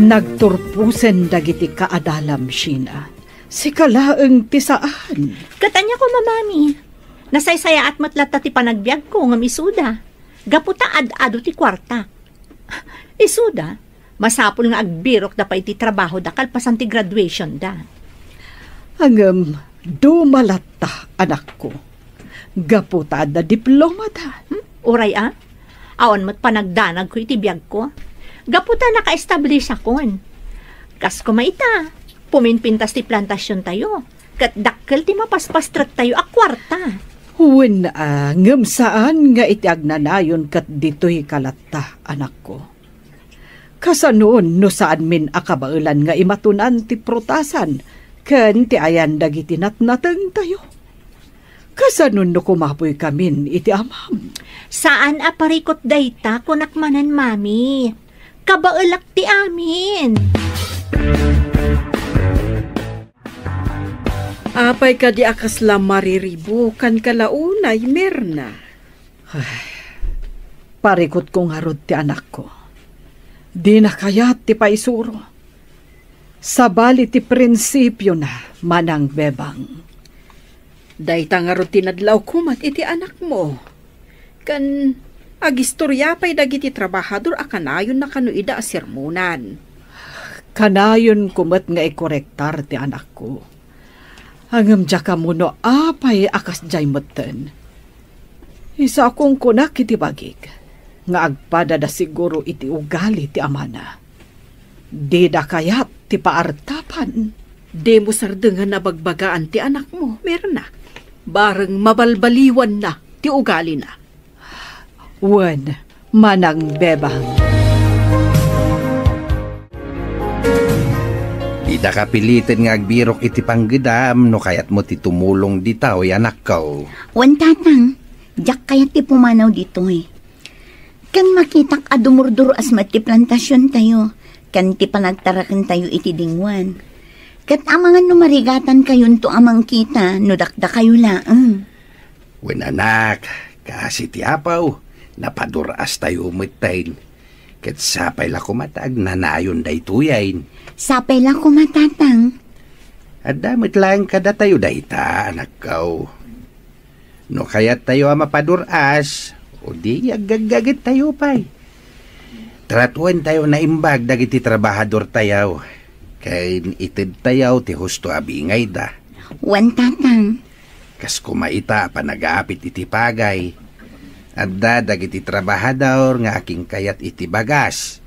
Nagturposen dagiti kaadalam, Sheena. Sika laeng ti saan. Ket ania koma, Mami? Nasaysayaat met latta ti panagbiagko ngem isuda. Gapu ta ad-adu ti kuarta. Isuda, masapul nga agbirokda pay iti trabahoda kalpasan ti graduationda. Ngem, duma latta, anakko. Gapu ta adda diplomada. Hmm? Uray a? Awan met panagdanagko iti biagko. Gapu ta naka-establishakon. Kas koma ita, puminpintas ti plantasiontayo, ket dakkel ti mapaspastrektayo a kuarta. Wen a, ngem saan nga iti agnanayon ket ditoy ka latta, anakko. Kasanon no saanmin a kabaelan nga imatunan ti prutasan ken ti ayan dagiti natnatengtayo? Kasanon no kumapoykamin iti amam? Saan a parikut dayta, kunak manen, Mami. Kabaelak ti amin. Apay kadi a kasla mariribukanka la unay, Mirna? Ay, parikutko ngarud ti anakko. Dina kayat ti paisuro. Sabali ti prinsipiona, Manang Bebang. Dayta ngarud ti nadlawko met iti anakmo. Ken agistoria pay dagiti trabahador a kanayonna kano ida a sermonan. Kanayonko met nga ikorektar ti anakko. Ngem diak ammo no apay a kasdiay metten. Isu a kunkunak iti bagik nga agpadada siguro iti ugali ti amana. Dida kayat ti paartapan. Dimo sardengen a bagbagaan ti anakmo, Mirna. Bareng mabalbaliwanna ti ugalina. Wen, Manang Bebang. Didaka piliten nga agbirok iti panggedam no kayatmo ti tumulong ditoy, anakko. Wen, Tatang, diak kayat ti pumanaw ditoy. Ken makitak a dumurdur-as met ti plantasiontayo, ken ti panagtarakentayo iti dingwan. Ket amangan no marigatantayonto a mangkita no dakdakayo laeng. Wen, anak, kaasi ti apaw, napadur-astayo metten. Ket sapay la koma ta agnanayon daytoyen. Sapay la koma, Tatang. Adda met laeng kadatayo dayta, anakko. No kayattayo a mapadur-as, o di aggaggagettayo pay. Tratuentayo naimbag dagiti trabahadortayo, ken itedtayo ti husto a bingayda. Wen, Tatang. Kas koma ita a panagapit iti pagay, adda dagiti trabahador nga akinkayat iti bagas.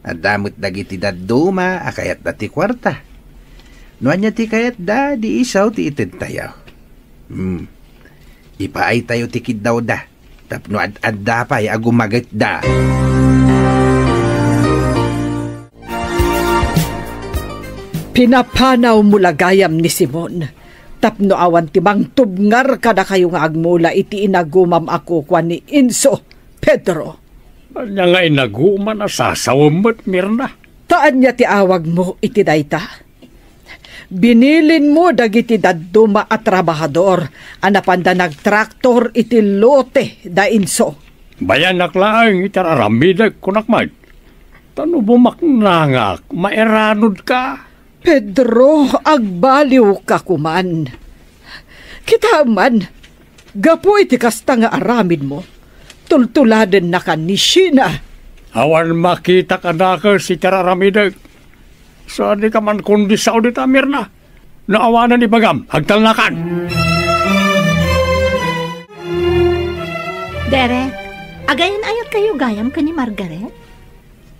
Adda met dagiti dadduma a kayatda ti kuarta. No ania ti kayatda, di isu ti itedtayo. Hmm. Ipaaytayo ti kiddawda tapno ad-adda pay a gumagetda. Pinapanawmo la gayam ni Simon tapno awan ti mangtubngar kadakayo nga agmula iti inagumam a kukua ni Enzo, Pedro. Ania nga inagumam a sasawem met, Mirna? Ta ania ti awagmo iti dayta? Binilinmo dagiti dadduma a trabahador a napanda nagtraktor iti lote da Enzo. Bayanak laeng iti ar-aramidek, kunak met. Ta no bumaknangak, mairanudka. Pedro, agbaliwka koman. Kitaem man, gapu iti kasta nga aramidmo, tultuladennaka ni Sheena. Awan makitak a nakes iti ar-aramidek. Sadika man kundi sao dita, Mirna. No awanen ibagam, agtalnakan. Derek, agayan-ayatkayo gayam ken ni Margaret?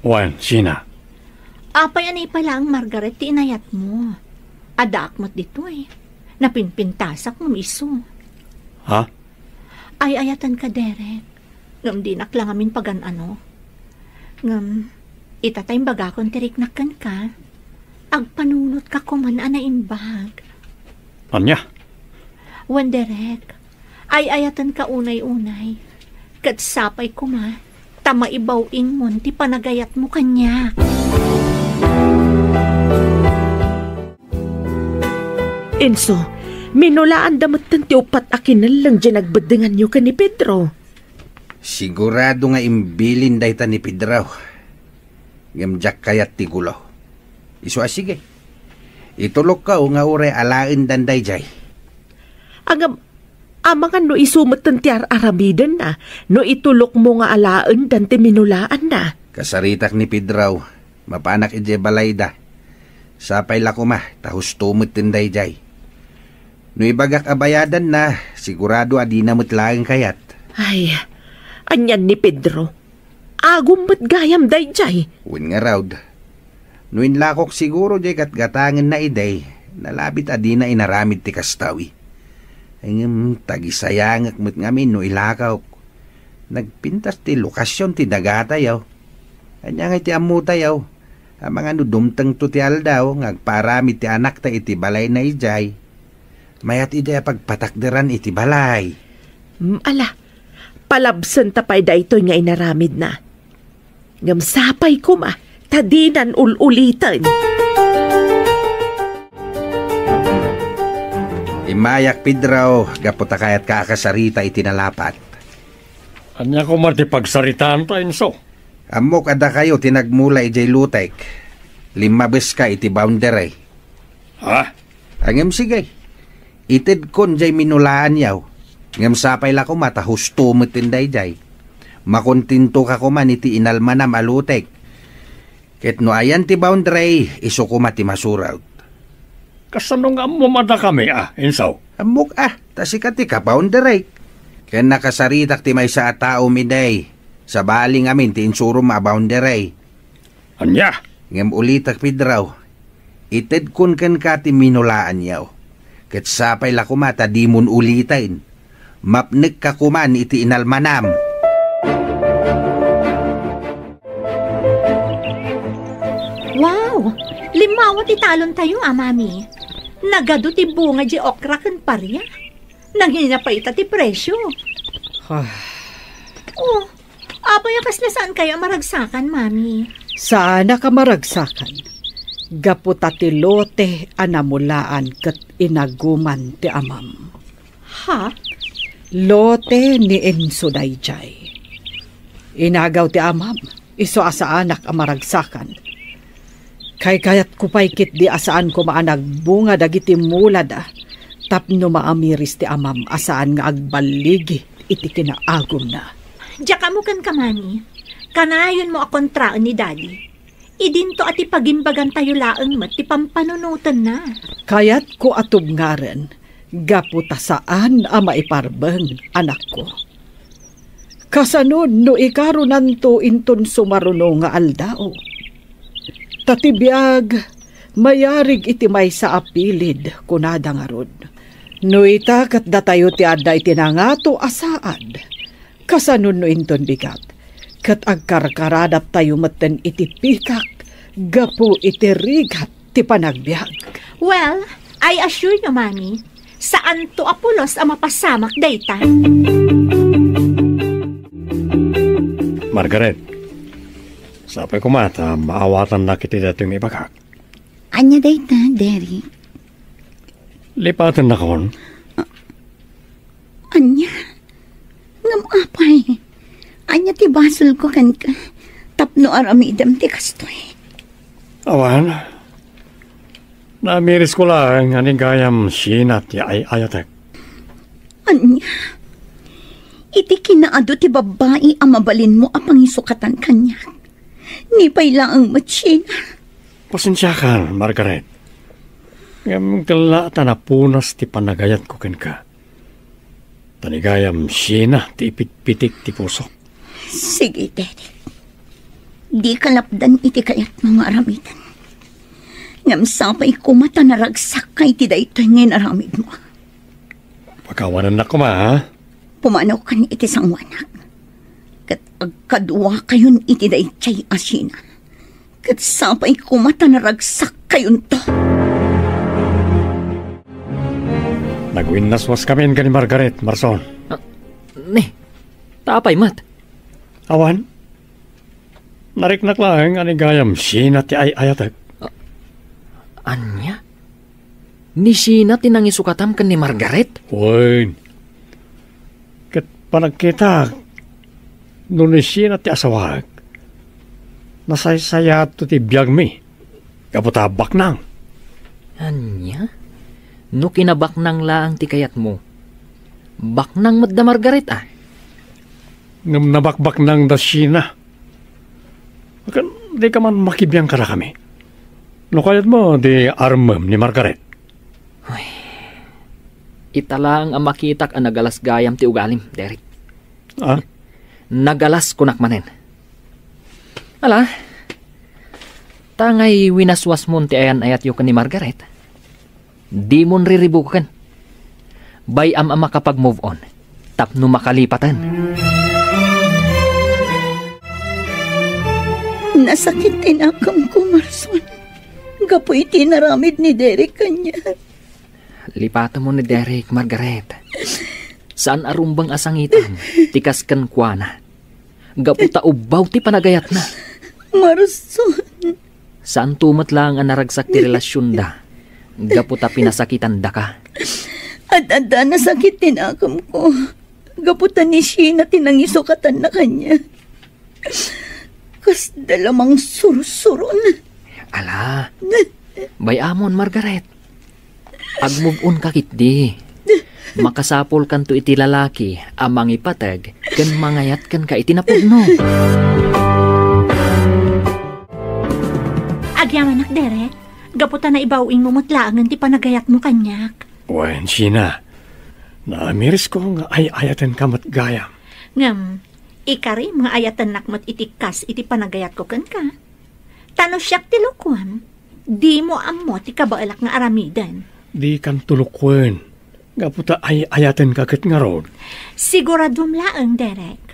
Wen, Sheena. Apay a naipaay laeng, Margaret, ti inayatmo? Addaak met ditoy. Napinpintasak ngem isu. Ha? Ay-ayatenka, Derek. Ngem dinak la ngamin pagan-ano. Ngem, ita ta imbagakon ti riknak kenka. Agpanunotka koman a naimbag. Ania? Wen, Derek, ay-ayatenka unay-unay. Ket sapay koma ta maibaw-ingmon ti panagayatmo kaniak. Enzo, minulaanda metten ti uppat a kinelleng diay nagbeddenganyo ken ni Pedro. Sigurado nga imbilin dayta ni Pedro. Ngem diak kayat ti gulo. Isu a sige. Itulokko nga uray alaendan daydiay. Ngem, amangan no isu metten ti ar-aramidenna, no itulokmo nga alaendan ti minulaanna. Kasaritak ni Pedro, mapanak idiay balayda. Sapay la koma, ta husto metten daydiay. No ibagak a bayadanna, sigurado a dina met laeng kayat. Ay, anian ni Pedro? Agum met gayam daydiay. Wen ngarud, no inlakok siguro diay gatgatangenna idi, nalabit a dina inaramid ti kastoy. Ngem tagisayangek met ngamin no ilakok. Nagpintas ti lokasion ti dagatayo. Ania ngay ti ammotayo? Amangan no dumtengto ti aldaw nga agpaaramid ti anakta iti balayna idiay, mayat idiay a pagpatakderan iti balay. Mm, ala, palabsenta pay daytoy nga inaramidna. Ngem sapay koma, ta dinan ul-uliten. Immayak, Pedro, gapu ta kayatka a kasarita iti nalapat. Ania koma ti pagsaritaanta, Enzo? Ammok a dakayo ti nagmula idiay lotek. Limmabeska iti boundary. Ha? Ngem sige, itedkon diay minulaanyo. Ngem sapay la koma ta husto metten daydiay. Makontentoka koman iti inalmanam a lotek. Ket no ayan ti boundary, isu koma ti masurot. Kasano nga ammom a dakami, a, Enzo? Ammok a, ta sika ti kaboundary. Ken nakasaritak ti maysa a taom idi. Sabali ngamin ti insurom a boundary. Ania? Ngem ulitek, Pedro, itedkon kenka ti minulaanyo. Ket sapay la koma ta dimon uliten. Mapnekka koman iti inalmanam. Wow! Limmawa ti talontayo, a, Mami. Nagadu ti bunga diay okra ken paria. Nangina pay ita ti presio. Ah. Oh, apay a kasla saankayo a maragsakan, Mami? Saanak a maragsakan. Gapu ta ti lote a namulaan ket inaguman ti amam. Ha? Lote ni Enzo daydiay. Inagaw ti amam, isu a saanak a maragsakan. Kaykayatko pay ketdi a saan koma a nagbunga dagiti mulada tapno maamiris ti amam a saan nga agballigi iti kinaagumna. Diak ammo kenka, Mami. Kanayonmo a kontraen ni Daddy. Idinto a ti pagimbagantayo laeng met ti pampanunotenna. Kayatko a tubngaren gapu ta saan a maiparbeng, anakko. Kasano no ikarunanto inton sumaruno nga aldaw? Ta ti biag, mayarig iti maysa a pilid, kunada ngarud. No ita ket datayo ti adda iti nangato a saad, kasano no inton bigat, ket agkarkaradattayo metten iti pitak gapu iti rigat ti panagbiag. Well, I assure you, Mami, saanto a pulos a mapasamak dayta. Margaret, sapay koma ta maawatannak iti daytoy nga ibagak. Ania dayta, Derek? Lipatennakon. Ania? Ngem apay, ania ti basolko kenka tapno aramidem ti kastoy? Awan. Naamirisko laeng a ni gayam Sheena ti ay-ayatek. Ania? Iti kinaadu ti babbai a mabalinmo a pangisukatan kaniak. Ni pay laeng met Sheena. Pasensiakan, Margaret. Ngem ket la ta napunas ti panagayatko kenka. Ta ni gayam Sheena ti ipitpitik ti pusok. Sige, Derek. Dika lapdan iti kayatmo nga aramiden. Ngem sapay koma ta naragsakka iti daytoy nga inaramidmo. Pakawanennak koma, ha? Pumanawkan iti sangoanak. Ket agkaduakayon iti daydiay a Sheena. Ket sapay koma ta naragsak kayonto. Nagwinnaswaskamin ken ni Margaret, Marson. Ah, ni, ta apay met? Awan. Nariknak laeng a ni gayam Sheena ti ay-ayatek. Ah, ania? Ni Sheena ti nangisukatam ken ni Margaret? Wen. Ket panagkitak, no ni Sheena ti asawaek, nasaysayaatto ti biagmi gapu ta baknang. Ania? No kinabaknang laeng ti kayatmo, baknang met da Margaret, a? Ngem nabakbaknang da Sheena. Ken dika man makibiang kadakami. No kayatmo, di armem ni Margaret. Ay, ita laeng a makitak a nagalas gayam ti ugalim, Derek. Ah? Nagalas kunak manen. Ala, ta ngay winaswasmon ti ayan-ayatyo ken ni Margaret. Dimon riribuken. Bay-am a makapag-move on tapno makalipaten. Nasakit ti nakemko, Marson, gapu iti inaramid ni Derek kaniak. Lipatemon ni Derek, Margaret. Saan a rumbeng a sangitan ti kas kenkuana. Gapu ta ubbaw ti panagayatna. Marson. Saanto met laeng a naragsak ti relasionda gapu ta pinasakitandaka. Ad-adda nasakit ti nakemko gapu ta ni Sheena ti nangisukatanna kaniak. Kasda la mangsursuron. Ala, bay-amon, Margaret. Ag-move on ka ketdi. Makasapulkanto iti lalaki a mangipateg ken mangayat kenka iti napudno. Agyamanak, Derek. Gapu ta naibaw-ingmo met laengen ti panagayatmo kaniak. Wen, Sheena, naamirisko nga ay-ayatenka met gayam. Ngem, ikarim nga ayatennak met iti kas iti panagayatko kenka. Ta no siak ti lukuem, dimo ammo ti kabaelak nga aramiden. Dikanto lukuen, gapu ta ay-ayatenka ket ngarud. Siguraduem laeng, Derek.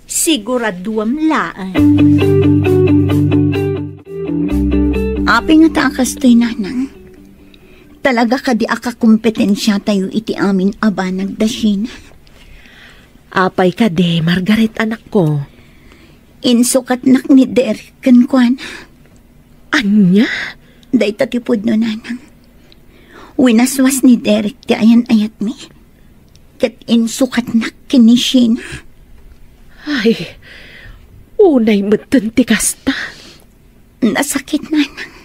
Siguraduem laeng. Apay ngata a kastoy, Nanang? Talaga kadi a kakompetensiatayo iti amin a banag da Sheena? Apay kadi, Margaret, anakko? Insukatnak ni Derek kenkuana. Ania? Dayta ti pudno, Nanang. Winaswas ni Derek ti ayan-ayatmi. Ket insukatnak ken ni Sheena. Ay, unay metten ti kasta. Nasakit, Nanang.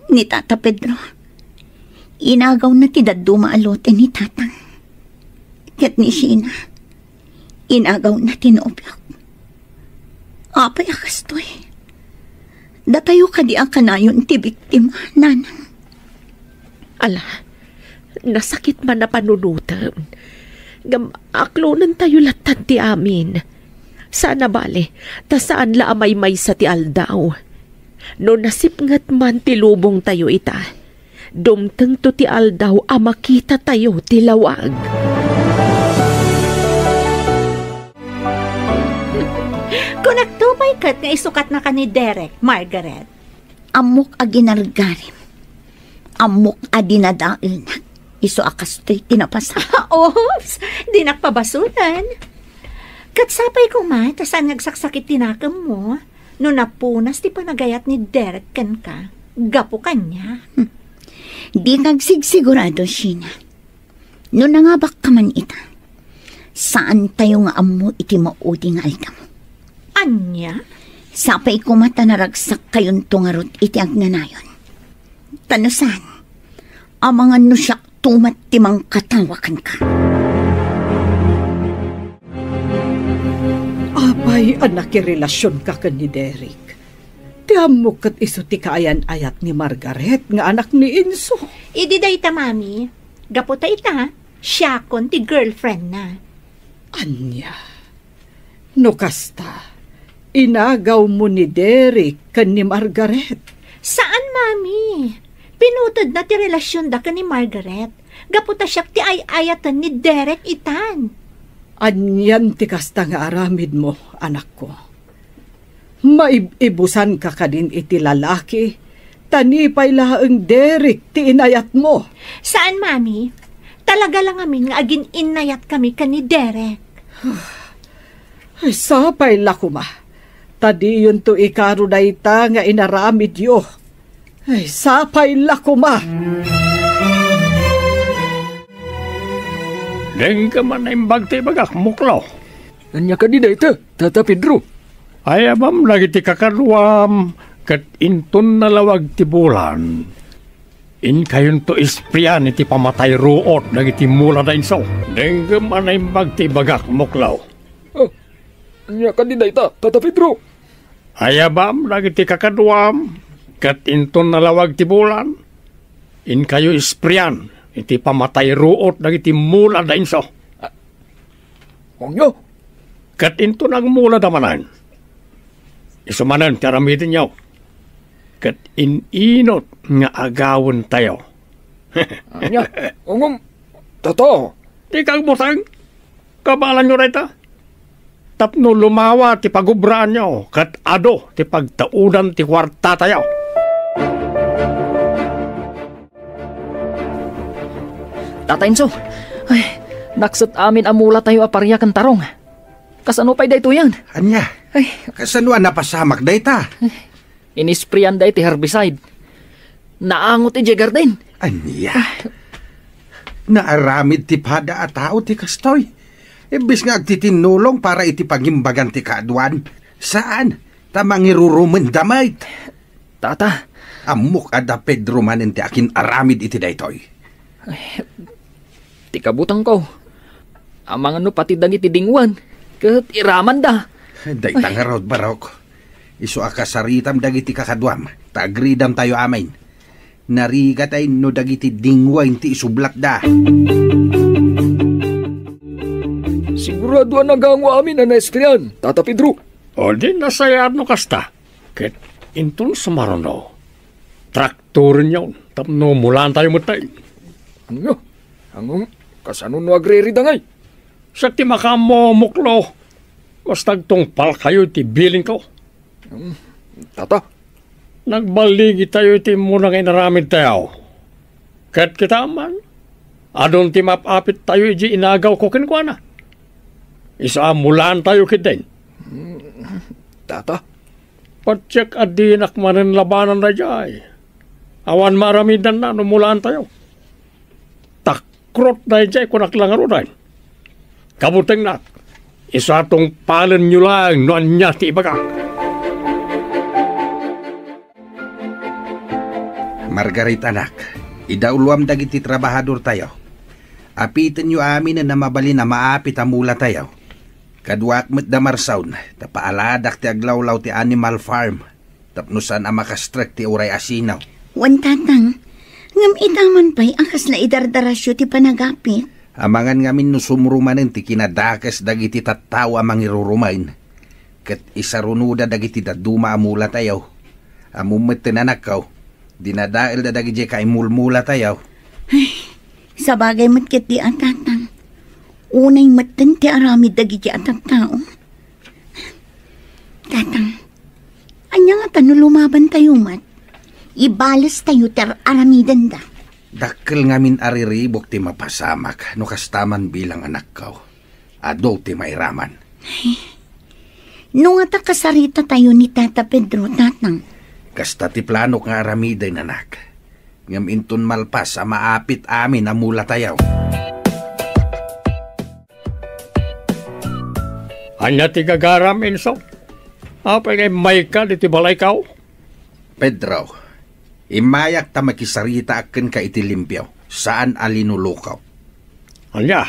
Ni Tata Pedro, inagawna ti dadduma a lote ni Tatang. Ket ni Sheena, inagawna ti nobiok. Apay a kastoy? Datayo kadi a kanayon ti biktima, Nanang? Ala, nasakit man a panunotem. Ngem aklonentayo latta ti amin. Saan a bale, ta saan la a maymaysa ti aldaw. No nasipnget man ti lubongtayo ita, dumtengto ti aldaw a makitatayo ti lawag. Kunakto pay ket nga isukatnaka ni Derek, Margaret. Ammok a ginargarim. Ammok a dinadaelnak. Isu a kastoy ti napasam. Oops! Dinak pabasolen. Ket sapay koma ta saan nga agsaksakit ti nakemmo no napunas ti panagayat ni Derek kenka gapu kaniak. Hmm. Dika agsigsigurado, Sheena. No nangabakka man ita, saantayo nga ammo iti maudi nga aldaw. Ania? Sapay koma ta naragsakkayonto ngarud iti agnanayon. Ta no saan, amangan no siakto met ti mangkatawa kenka. Apay a nakirelasionka ken ni Derek? Ti ammok ket isu ti kaayan-ayat ni Margaret nga anak ni Enzo. Idi dayta, Mami, gapu ta ita, siakon ti girlfriendna. Ania? No kasta, inagawmo ni Derek ken ni Margaret? Saan, Mami. Pinutedna ti relasionda ken ni Margaret gapu ta siak ti ay-ayaten ni Derek itan. Anian ti kasta nga aramidmo, anakko? Maib-ibusanka kadin iti lalaki Ta ni pay laeng Derek ti inayatmo. Saan, Mami. Talaga la ngamin nga agin-innayatkami ken ni Derek. Ay, sapay la koma. Ta diyonto ikaro dayta nga inaramidyo. Ay, sapay la koma. Dengngem a naimbag ti ibagak, Muklo. Ania kadi dayta, Tata Pedro? Ayabam dagiti kakaduam ket inton nalawag ti bulan, inkayonto isprian iti pamatay ruot dagiti mula da inso. Dengngem a naimbag ti ibagak, Muklo. Ah, ania kadi dayta, Tata Pedro? Ayabam dagiti kakaduam ket inton nalawag ti bulan, inkayo isprian iti pamatay ruot dagiti mula da inso. Ah, ania? Ket inton agmulada manen, isu manen ti aramidenyo, ket in-inut nga agawentayo. Ania? Ngem, Tata. Dika agbuteng. Kabaelanyo dayta. Tapno lumawa ti pagubraanyo, ket adu ti pagtaudan ti kuartatayo. Tata Enzo, ay, nakset amin a mulatayo a paria ken tarong. Kasano pay daytoyen? Ania? Ay. Kasano a napasamak dayta? Inispreyan da iti herbicide. Naangot idiay garden. Ania? Naaramid ti pada a tao ti kastoy. Imbes nga agtitinnulong para iti pagimbagan ti kaaduan. Saan, ta mangirurumenda met. Tata. Ammok a da Pedro manen ti akin-aramid iti daytoy. Ay, ti kabutangko, amangan no pati dagiti dinguan, ket iramanda. Dayta ngarud, Barok. Isu a kasaritam dagiti kakaduam, ta agridamtayo amin. Narigat no dagiti dinguan ti isublatda. Sigurado a nagango amin a naesprian, Tata Pedro. O di nasayaat no kasta. Ket inton sumaruno, traktorenyon tapno mulaantayo metten. Ania? Ngem, kasano no agririda ngay? Siak ti makaammo, Muklo. Basta agtungpalkayo iti bilinko. Hmm, Tata. Nagballigitayo iti immuna nga inaramidtayo. Ket kitaem man, adun ti maap-apittayo idiay inagawko kenkuana. Isu a mulaantayo ketdin. Hmm, Tata. Patiek a dinak manen labanan daydiay. Awan maaramidanna no mulaantayo. Takrot daydiay, kunak la ngaruden. Kabutengnak, isu a tungpalenyo laeng no ania ti ibagak. Margaret, anak, idauloam dagiti trabahadortayo. Apitenyo aminen a mabalin a maapit a mulatayo. Kaduak met da Marsaun, ta paaladak ti aglawlaw ti animal farm tapno saan a makastrek ti uray asino. Wen, Tatang, ngem ita man pay a kasla idardarasyo ti panagapit? Amangan ngamin no sumro manen ti kinadakes dagiti tattao a mangirurumen, ket isarunoda dagiti dadduma a mulatayo. Ammom metten, anakko, dinadaelda dagidiay kaimulmulatayo. Ay, sabagay met ketdi a, Tatang. Unay metten ti aramid dagiti a tattao. Tatang, ania ngata no lumabantayo met? Ibalestayo ti ar-aramidenda. Dakkel ngamin a riribuk ti mapasamak no kasta man bilang anakko. Adu ti mairaman. Ay, no ngata kasaritatayo ni Tata Pedro, Tatang. Kasta ti planok nga aramiden, anak. Ngem inton malpas a maapit amin a mulatayo. Ania ti gagaram, Enzo? Apay nga immayka ditoy balayko? Pedro, immayak ta makisaritaak kenka iti limpio, saan a linulukaw. Ania?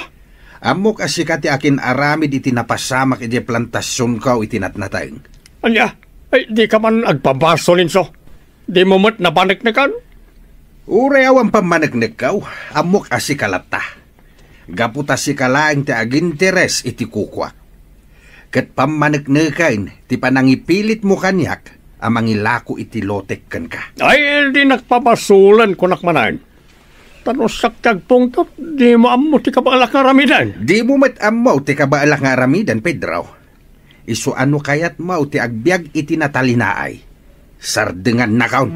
Ammok a sika ti akin-aramid iti napasamak idiay plantasionko iti natnateng. Ania? Ay, dika man agpabasol, Enzo. Dimo met napaneknekan? Uray awan pammaneknekko, ammok a sika latta. Gapu ta sika laeng ti aginteres iti kukuak. Ket pammanekneken ti panangipilitmo kaniak a mangilako iti lotek kenka. Ay, dinak pabasolen, kunak manen. Ta no siak ti agpungtot, dimo ammo ti kabaelak nga aramiden. Dimo met ammo ti kabaelak nga aramiden, Pedro. Isu a no kayatmo ti agbiag iti natalinaay, sardengannakon.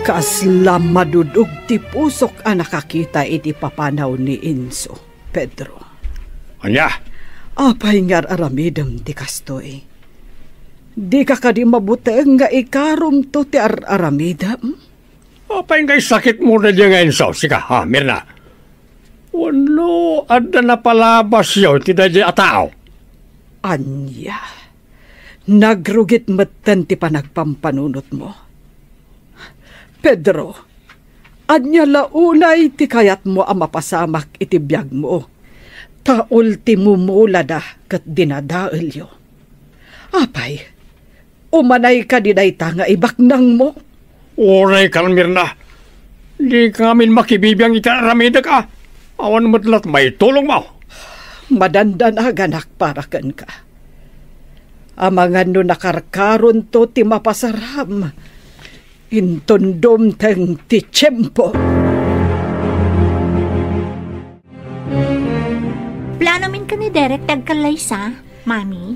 Kasla madudog ti pusok a nakakita iti papanaw ni Enzo, Pedro. Ania? Apay nga ar-aramidem ti kastoy? Dika kadi mabuteng nga ikarumto ti ar-aramidem? Apay nga isakitmo daydiay nga insaw, sika, ha, Mirna? Wenno, adda napalabasyo iti daydiay a tao? Ania? Nagrugit metten ti panagpampanunotmo. Pedro, ania la unay ti kayatmo a mapasamak iti biagmo? Ta ultimo mulada ket dinadaelyo. Apay, umanay kadi dayta nga ibaknangmo? Uray, Carmirna, dika ngamin makibibiang iti aramidek a. Awan met la't maitulongmo. Madandanaganak para kenka. Amangan no nakarkaronto ti mapasaram, inton dumteng ti tiempo. Plano min ken ni Derek ti agkallaysa, Mami.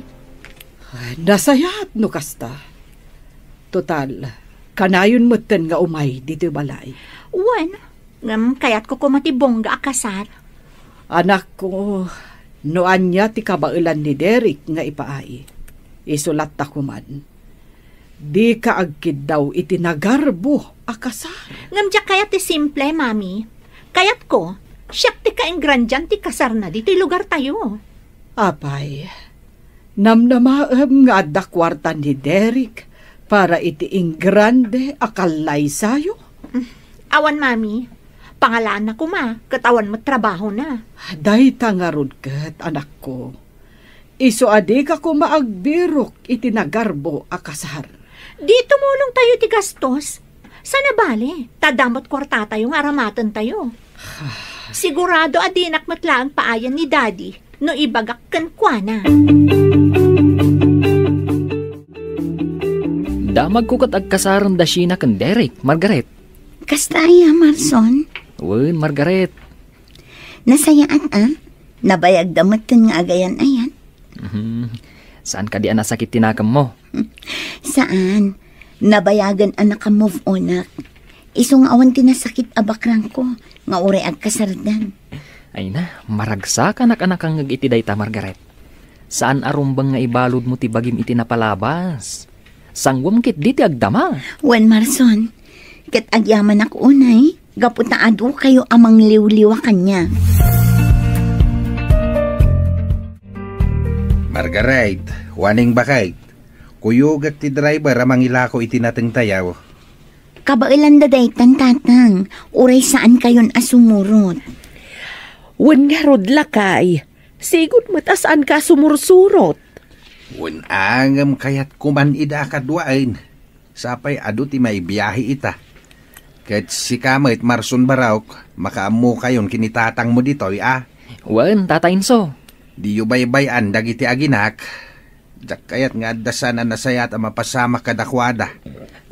Nasayaat no kasta. Total, kanayon metten nga umay ditoy balay. Wen, ngem kayatko koma ti bongga a kasar. Anakko, no ania ti kabaelan ni Derek nga ipaay, isu latta koman. Dika agkiddaw iti nagarbo a kasar. Ngem diak kayat ti simple, Mami. Kayatko, siak ti kaingrandian ti kasarna ditoy lugartayo. Apay, namnamaem nga adda kuarta ni Derek para iti ingrande a kallaysayo? Awan, Mami. Pangalaanna koma, ket awan met trabahona. Dayta ngarud ket, anakko. Isu a dika koma agbirok iti nagarbo a kasar. Di tumulongtayo ti gastos. Saan a bale, ta adda met kuartatayo nga aramatentayo. Sigurado a dinak met laeng paayan ni Daddy no ibagak kenkuana. Damagko ket agkasaren da Sheena ken Derek, Margaret. Kasta aya, Marson? Wen, Margaret. Nasayaat, a? Nabayagda metten nga agayan-ayan. Mhm. Saan kadi a nasakit ti nakemmo? Saan. Nabayagen a naka-move onak. Isu nga awan ti nasakit a bakrangko nga uray agkasardan. Ay na, maragsakanak a nakangngeg iti dayta, Margaret. Saan a rumbeng nga ibaludmo ti bagim iti napalabas. Sanguem ketdi ti agdama. Wen, Marson, ket agyamanak unay, gapu ta adukayo a mangliwliwa kaniak. Margaret, Juaning Bakay, kuyogek ti driver a mangilako iti natengtayo. Kabaelanda daytan, Tatang, uray saankayon a sumurot. Wen ngarud, lakay, sigud met a saanka a sumursurot. Wen a, ngem kayatko man ida a kaduaen. Sapay adu ti maibiahe ita. Ket sika met, Marson Barok, makaammokayon ken ni tatangmo ditoy, a? Wen, Tata Enzo. Diyo baybay-an dagiti aginak. Diak kayat nga adda saan a nasayaat a mapasamak kadakuada.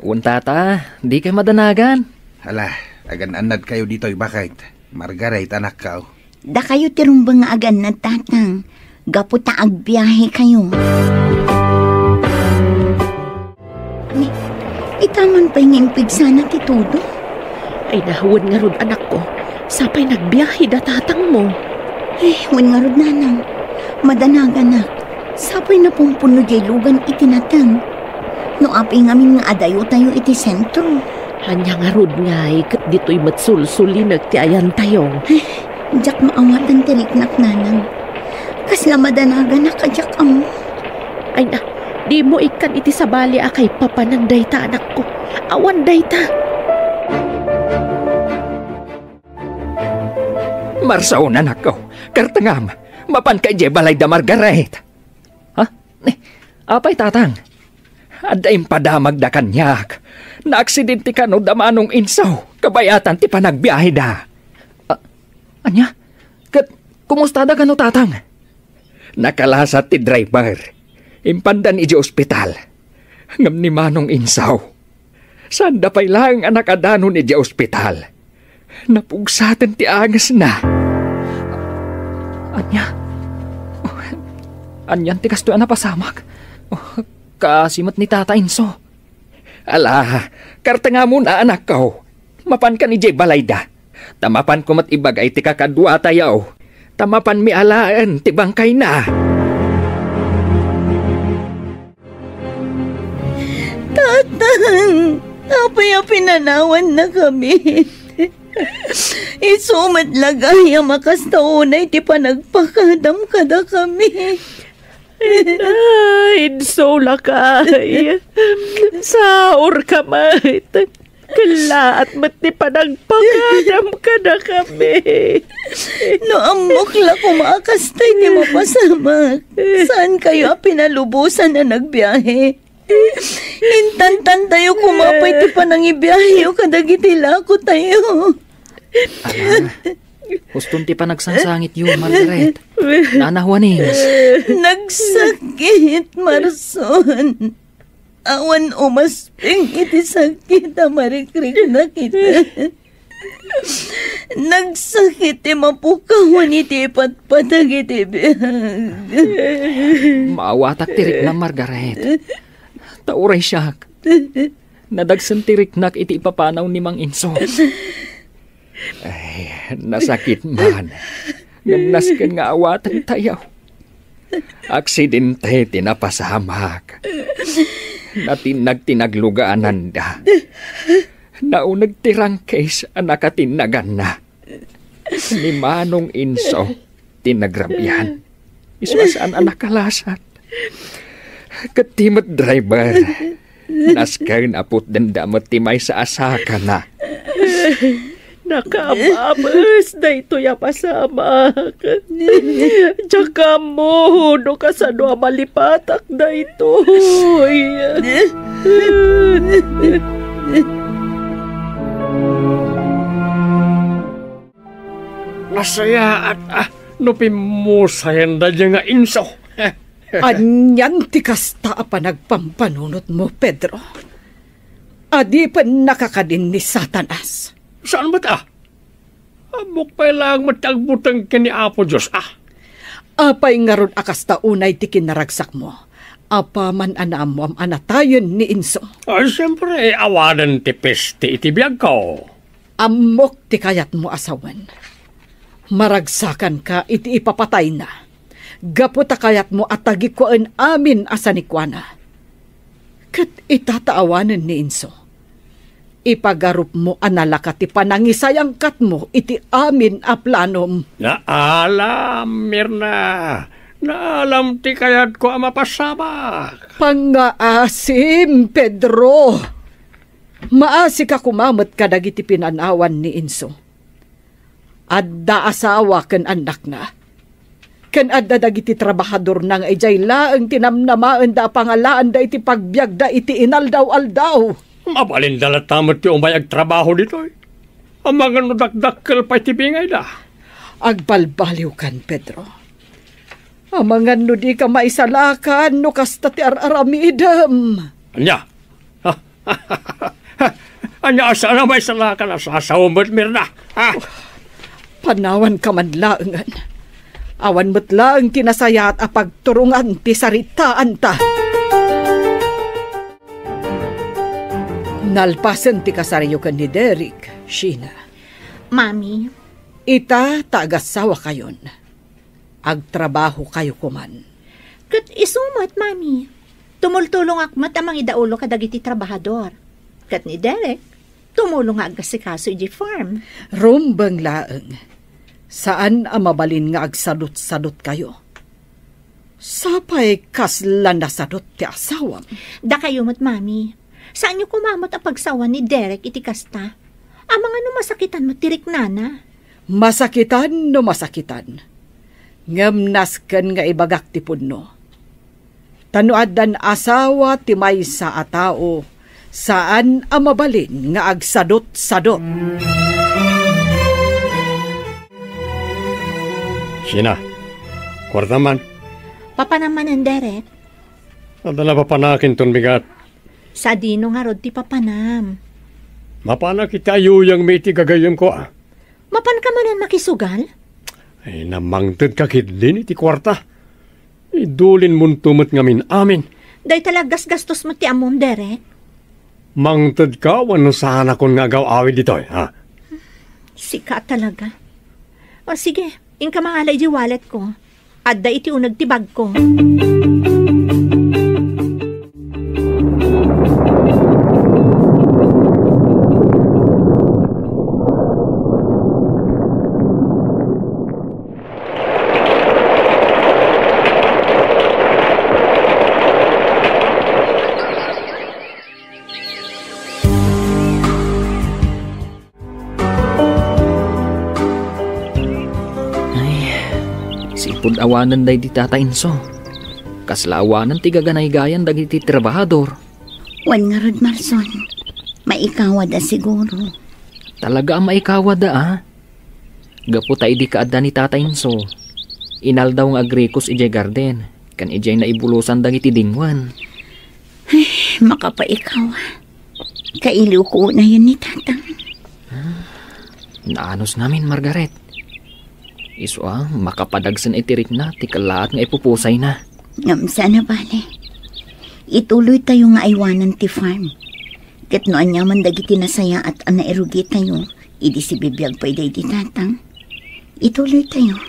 Wen, Tata, dikay madanagan. Hala, agan-annadkayo ditoy, Bakay. Margaret, anakko. Dakayo ti rumbeng nga agannad, Tatang, gapu ta agbiahekayo. Ni, ita man pay nga impigsana ti todo? Ay, na, wen ngarud, anakko. Sapay nagbiahe da tatangmo. Eh, wen ngarud, Nanang. Madanaganak. Sapay napumpuno diay lugan iti nateng. No apay ngamin nga adayotayo iti sentro. Ania ngarud ngay ket ditoy met sulsulinek ti ayantayo. Eh, diak maawatan ti riknak, Nanang. Kasla madanaganak a diak ammo. Ay na, dimo ikkan iti sabali a kaipapanan dayta, anakko. Awan dayta. Marson, anakko. Kartengam, mapanka idiay balay da Margaret. Ha? Eh, apay, Tatang? Adda impadamagda kaniak. Naaksidente kano da Manong Insaw, kabayatan ti panagbiaheda. A-, ania? Ket, kumustada kano, Tatang? Nakalasat ti driver. Impandan idiay ospital. Ngem ni Manong Insaw, saanda pay laeng a nakadanon idiay ospital. Napugsaten ti angesna. Ania? Anian ti kastoy a napasamak? Kaasi met ni Tata Inso. Ala, kartengamon a anakko. Mapankan idiay balayda. Ta mapanko met ibaga iti kakaduatayo. Ta mapanmi alaen ti bangkayna. Tatang, apay a pinanawannakami? Isu met la gayam a kasta unay ti panagpakadam kadakami. Ay, insulakay. Saurka met. Kellaat met ti panagpakadam kadakami. No ammok la koma a kasta iti mapasamak, saankayo a pinalubosan a nagbiahe? Intantantayo koma pay ti panangibiaheyo kadagiti lakotayo. Ala, huston ti panagsangsangityo, Margaret. Nanahuanis. Nagsakit, Marson. Awan umasping iti sakit a marikriknak ita. Nagsakit ti mapukawan iti ipatpatag iti biag. Maawatak ti riknam, Margaret. Ta uray siak, nadagsen ti riknak iti ipapanaw ni Mang Inso. Ay, nasakit man. Ngem nasken nga awatentayo. Aksidente ti napasamak. Natinnag ti naglugaananda. Nauneg ti rangkis a nakatinnaganna. Ni Manong Inso ti nagrabian. Isu a saan a nakalasat. Ket ti met driver, nasken a putdenda met ti maysa a sakana. Nakaababes daytoy a pasamak. Diak ammo no kasano a malipatak daytoy. Nasayaat, ah, no pimmusayanda diay nga inso. Anian ti kasta a panagpampanunotmo, Pedro? Adipen nakakadin ni Satanas. Saan met, ah? Ammok pay laeng met ti agbuteng ken ni Apo Dios, ah. Apay ngarud a kasta unay ti kinaragsakmo? Apaman a naammoam a natayen ni Inso. Ay, siempre, awanen ti peste iti biagko. Ammok ti kayatmo a sawen. Maragsakanka iti ipapatayna. Gapu ta kayatmo a tagikuaen amin a sanikuana. Ket ita ta awanen ni Inso, ipagarupmo a nalaka ti panangisayangkatmo iti amin a planom. Naalam, Mirna. Naalam ti kayatko a mapasamak. Pangngaasim, Pedro. Maasika koma met kadagiti pinanawan ni Inso. Adda asawa ken annakna. Ken adda dagiti trabahadorna nga idiay laeng ti namnamaenda a pangalaanda iti pagbiagda iti inaldaw-aldaw. Mabalinda latta met ti umay agtrabaho ditoy. Amangan no dakdakkel pay ti bingayda. Agbalbaliwkan, Pedro. Amangan no dika maisalakan no kasta ti ar-aramidem. Ania? Ania a saan a maisalakan a sasaom met, Mirna? Ha? Panawanka man laengen. Awan met laeng ti nasayaat a pagturongan ti saritaanta. Nalpasen ti kasariyo ken ni Derek, Sheena. Mami. Ita ta agasawakayon. Agtrabahokayo koman. Ket isu met, Mami. Tumultulongak met a mangidaulo kadagiti trabahador. Ket ni Derek, tumulong nga agasikaso idiay farm. Rumbeng laeng. Saan a mabalin nga agsadutsadutkayo. Sapay kasla nasadut ti asawam. Dakayo met, Mami. Saanyo koma met a pagsawan ni Derek iti kasta. Amangan no masakitan met ti riknana. Masakitan no masakitan. Ngem nasken nga ibagak ti pudno. Ta no addan asawa ti maysa a tao, saan a mabalin nga agsadutsadut. Sheena, kuarta man. Papanam manen, Derek. Adda napapanakinton bigat. Sadino ngarud ti papanam? Mapanak iti ayuyangmi iti gagayyemko, a. Mapanka manen makisugal? Ay, namangtedka ketdin iti kuarta. Idulinmonto met ngamin amin. Dayta la gasgastos met ti ammom, Derek. Mangtedka wenno saanakon nga agaw-awid ditoy, ha? Sika talaga. O sige, inka mangala iti walletko. Adda iti uneg ti bagko. Ay, sipud awanen daydi Tata Inso. Kasla awanen ti gaganaygayan dagiti trabahador. Wen ngarud, Marson, maikawada siguro. Talaga a maikawada, a? Gapu ta idi kaadda ni Tata Inso, inaldaw nga agrikos idiay garden, ken idiay naibulosan dagiti dingwen. Ay, makapaikaw. Kailiwko unayen ni Tatang. Naanusnamin, Margaret. Isu a, makapadagsen iti rikna ti kellaat nga ipupusayna. Ngem saan a bale. Ituloytayo nga aywanen ti farm. Ket no aniaman dagiti nasayaat a nairugitayo, idi sibibiag pay daydi Tatang, ituloytayo.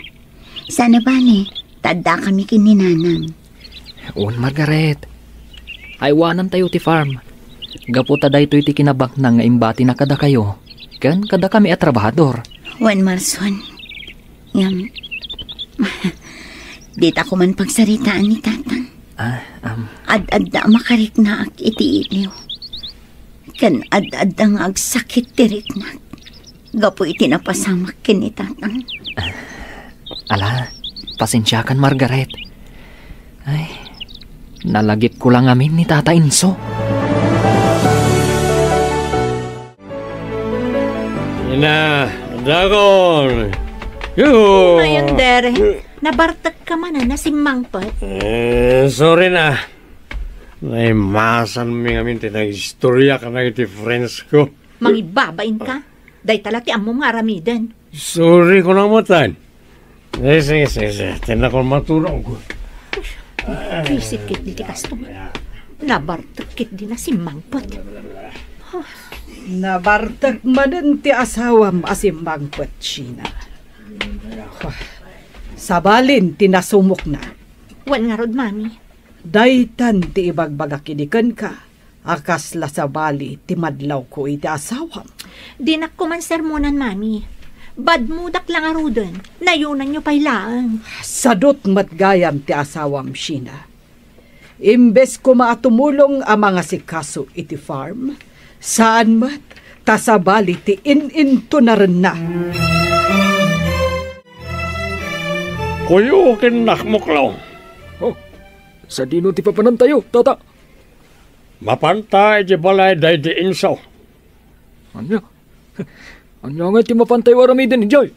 Saan a bale, ta addakami ken ni Nanang. Wen, Margaret. Aywanantayo ti farm. Gapu ta daytoy ti kinabaknang nga imbatina kadakayo ken kadakami a trabahador. Wen, Marson. Ngem, dita koma pagsaritaan ni Tatang. Ah, um. Ad-adda a makariknaak iti iliw. Ken ad-adda nga agsakit ti riknak gapu iti napasamak ken ni Tatang. Ala, pasensiakan, Margaret. Ay, nalagipko la ngamin ni Tata Inso. Ina, dakon. Yuhu! Ayan, Dere. Nabartekka manen a simmangpet. Eh, sorry na. Naimasanmi ngamin ti nag-istorya kadagiti friends ko. Mangibabain ka? Dayta la ti ammom nga aramiden. Sorry ko na matan. Eh, sige, sige, sige. Tinakon maturog. Visit kit di ti customer. Nabartek kit di na simmangpet. Nabartek manen ti asawam a simmangpet, Sheena. Sabalin ti nasumokna. Wen ngarud, Mami. Daytan ti ibagbagak idi kenka a kasla sabali ti madlawko iti asawam. Dinak koma sermonan, Mami. Badmodak la ngaruden, nayunanyo pay laeng. Sadut met gayam ti asawam, Sheena. Imbes koma a tumulong a mangasikaso iti farm, saan met ta sabali ti in-intunarenna. Kuyo ken nakmuklo. Oh, sadino ti papanantayo, Tata? Mapanta iti balay daydi Inso. Ania? Ania ngay ti mapantayo aramiden idiay?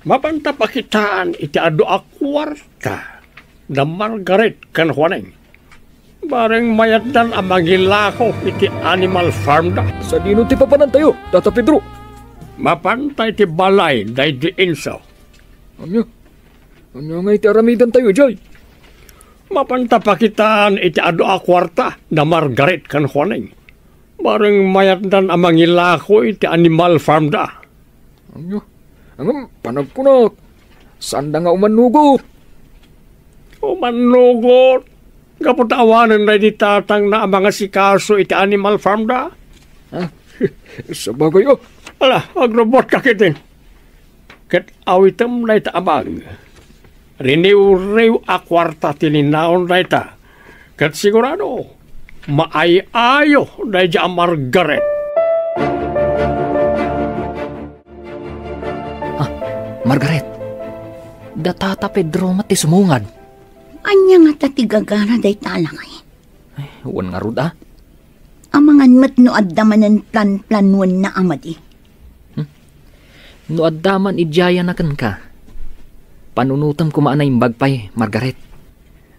Mapanta pakitaan iti adu a kuarta da Margaret ken Juaning. Bareng mayatdan a mangilako iti animal farm da. Sadino ti papanantayo, Tata Pedro? Mapanta iti balay daydi Inso. Ania? Ania ngay ti aramidentayo idiay? Mapanta pakitaan iti adu a kuarta da Margaret ken Juaning. Bareng mayatdan a mangilako iti animal farm da. Ania? Ngem panagkunak, saanda nga umannugot. Umannugot? Gapu ta awanen daydi tatangna a mangasikaso iti animal farm da? Ah, sabagay, oh. Ala, agrubotka ketdin. Ket awitem dayta a bag. Riniwriw a kuarta ti linaon dayta. Ket sigurado, maay-ayo daydi a Margaret. Ah, Margaret, da Tata Pedro met ti sumungad. Ania ngata ti gagara dayta a lakay? Ay, wen ngarud, a. Amangan met no adda manen planplanuenna a madi. Hmm? No adda man idiayana kenka, panunotem koma a naimbag pay, Margaret.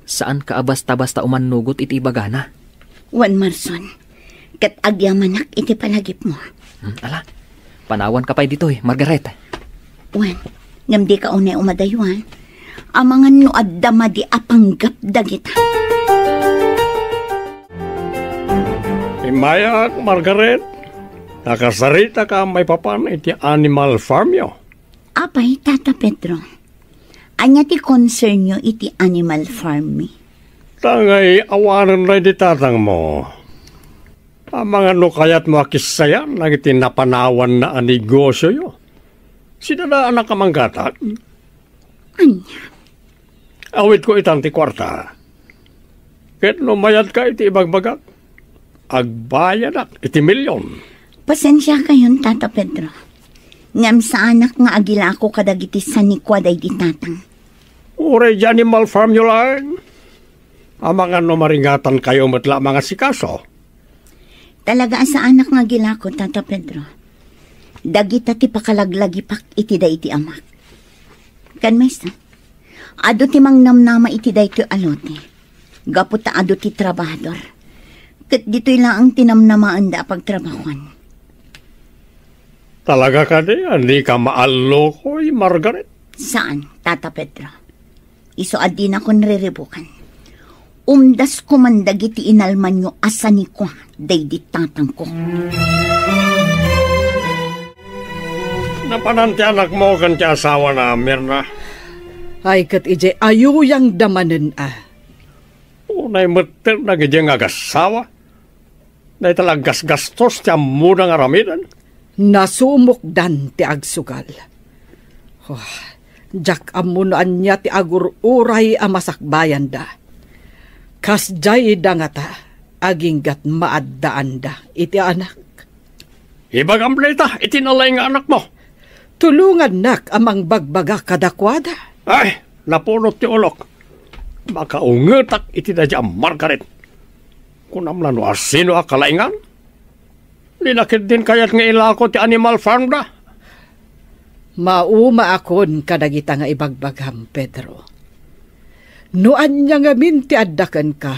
Saanka a basta-basta umannugot iti ibagana. Wen, Marson, ket agyamanak iti panagipmo. Hmm, ala, panawanka pay ditoy, Margaret. Wen, ngem dika unay umadayo, a. Amangan no adda madi a panggep dagita. Mayat, Margaret, nakasarita ka maipapan iti animal farm yo. Apay, Tata Pedro, ania ti concern yo iti animal farm mi? Ta ngay awanen daydi tatangmo. Amangan no kayatmo a kissayan dagiti napanawanna a negosyo yo. Sida da anak a manggatag? Ania? Awidko itan ti kuarta. Ket no mayat ka iti ibagbagak, agbayadak iti milyon. Pasensia kayon, Tata Pedro. Ngem saanak nga agilako kadagiti sanikua daydi tatang. Uray di animal farm yo laeng. Amangan no maringatan kayo met la a mangasikaso. Talaga a saanak nga agilako, Tata Pedro. Dagita ti pakalaglagipak iti daydi amak. Ken maysa, adu ti mangnamnama iti daytoy a lote. Gapu ta adu ti trabahador. Ket ditoy laeng ti namnamaenda a pagtrabahuan. Talaga kadi a dika maallukoy, Margaret? Saan, Tata Pedro. Isu a dinakon riribukan. Umdasko man dagiti inalmanyo a sanikua daydi tatangko. Napanan ti anakmo ken ti asawana, Mirna? Ay, ket idiay ayuyangda manen a. Unay met dagiti nga agassawa. Dayta la aggasgastos ti ammoda nga aramiden. Nasumokdan ti agsugal. Oh, diak ammo no ania ti agur-uray a masakbayanda. Kasdiay da ngata, aginggat maaddaanda iti anak. Ibagam dayta iti nalaing nga anakmo. Tulongannak a mangbagbaga kadakuada. Ay, napunot ti ulok. Makaungetak iti daydi a Margaret. Kunam la no asino a kalaingan? Dina ketdin kayat nga ilako ti animal farm da. Maumaakon kadagita nga ibagbagam, Pedro. No ania ngamin ti adda kenka,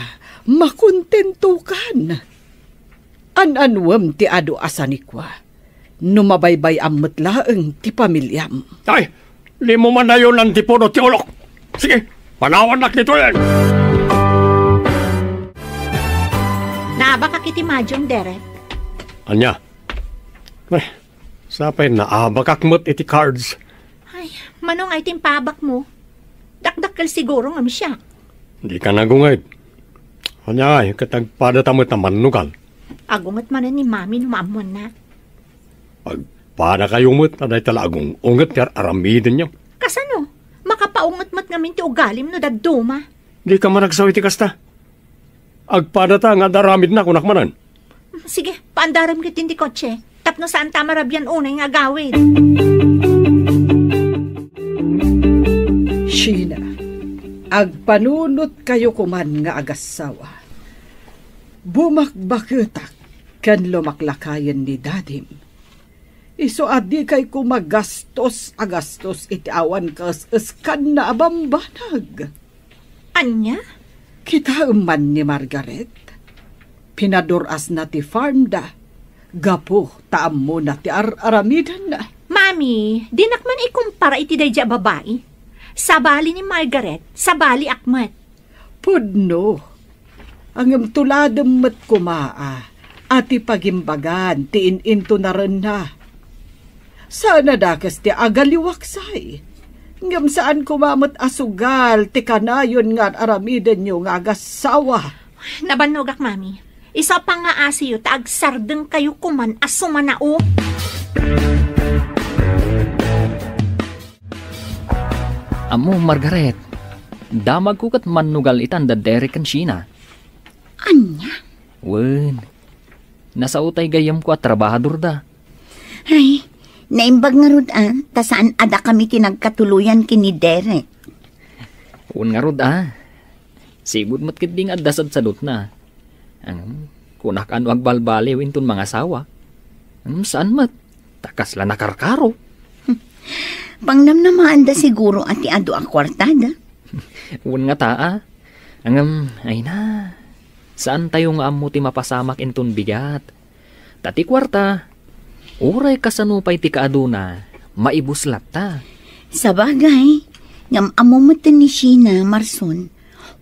makontentokan. An-anuem ti adu a sanikua, no mabaybay-am met laeng ti pamiliam. Ay, dimo man nayonan ti puno ti ulok. Sige, panawannak ditoyen. Naabakak iti Mahjong, Derek. Ania? Ay, sapay naabakak met iti cards. Ay, mano nga iti impaabakmo? Dakdakkel siguro ngem siak. Dika nagunged. Ania ngay, ket agpadata met a mannugal. Agunget manen ni Mami no maammuanna. Agpadakayo met a dayta la agung-unget ti ar-aramidenyo. Kasano? Makapaunget met ngamin ti ugalim no dadduma. Dika managsaw iti kasta. Agpadata nga ad-aramidna, kunak manen. Sige, paandarem ketdin ti kotse. Tapno saanta a marabian unay nga agawid. Sheena, agpanunotkayo koman nga agassawa. Bumakbaketak ken lumaklakayen ni Dadim. Isu a dikay koma gastos a gastos iti awan kaes-eskanna a bambanag. Ania? Kitaem man ni Margaret. Pinadur-asna ti farmda gapu ta ammona ti ar-aramidenna. Mami, dinak man ikumpara iti daydi a babai. Sabali ni Margaret, sabaliak met. Pudno. Ngem tuladem met koma a, a ti pagimbagan ti in-intunarenna. Saan a dakes ti agaliwaksay. Ngem saan koma met a sugal ti kanayon nga ar-aramidenyo nga agassawa. Nabannogak, Mami. Isu a pangngaasiyo ta agsardengkayo koman a sumanao. Ammo, Margaret, damagko ket mannugal itan da Derek ken Sheena. Ania? Wen, nasao tay gayyemko a trabahadorda. Ay, naimbag ngarud a, ta saan a dakami ti nagkatuloyan ken ni Derek. Wen ngarud a, sigud met ketdi nga adda sadsadutna. Ngem, kunak a no agbalbaliw inton mangasawa. Ngem saan met, ta kasla nakarkaro. Pangnamnamaanda siguro a ti adu a kuartada. Wen ngata a. Ngem, ay na, saantayo nga ammo ti mapasamak inton bigat. Ta ti kuarta, uray kasano pay ti kaaduna, maibus latta. Sabagay, ngem ammo metten ni Sheena, Marson,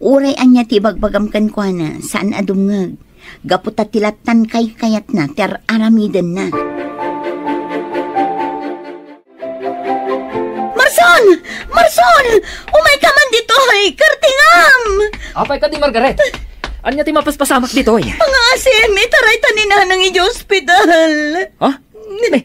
uray ania ti ibagbagam kenkuana, saan a dumngeg. gapu ta ti lattan kaykayatna ti ar-aramidenna. Marson! Marson! Umayka man ditoy! Kartingam! Apay kadi, Margaret? Ania ti mapaspasamak ditoy? Pangaasim, itaray ta ni Nanang idiay ospital. Ha? Ne,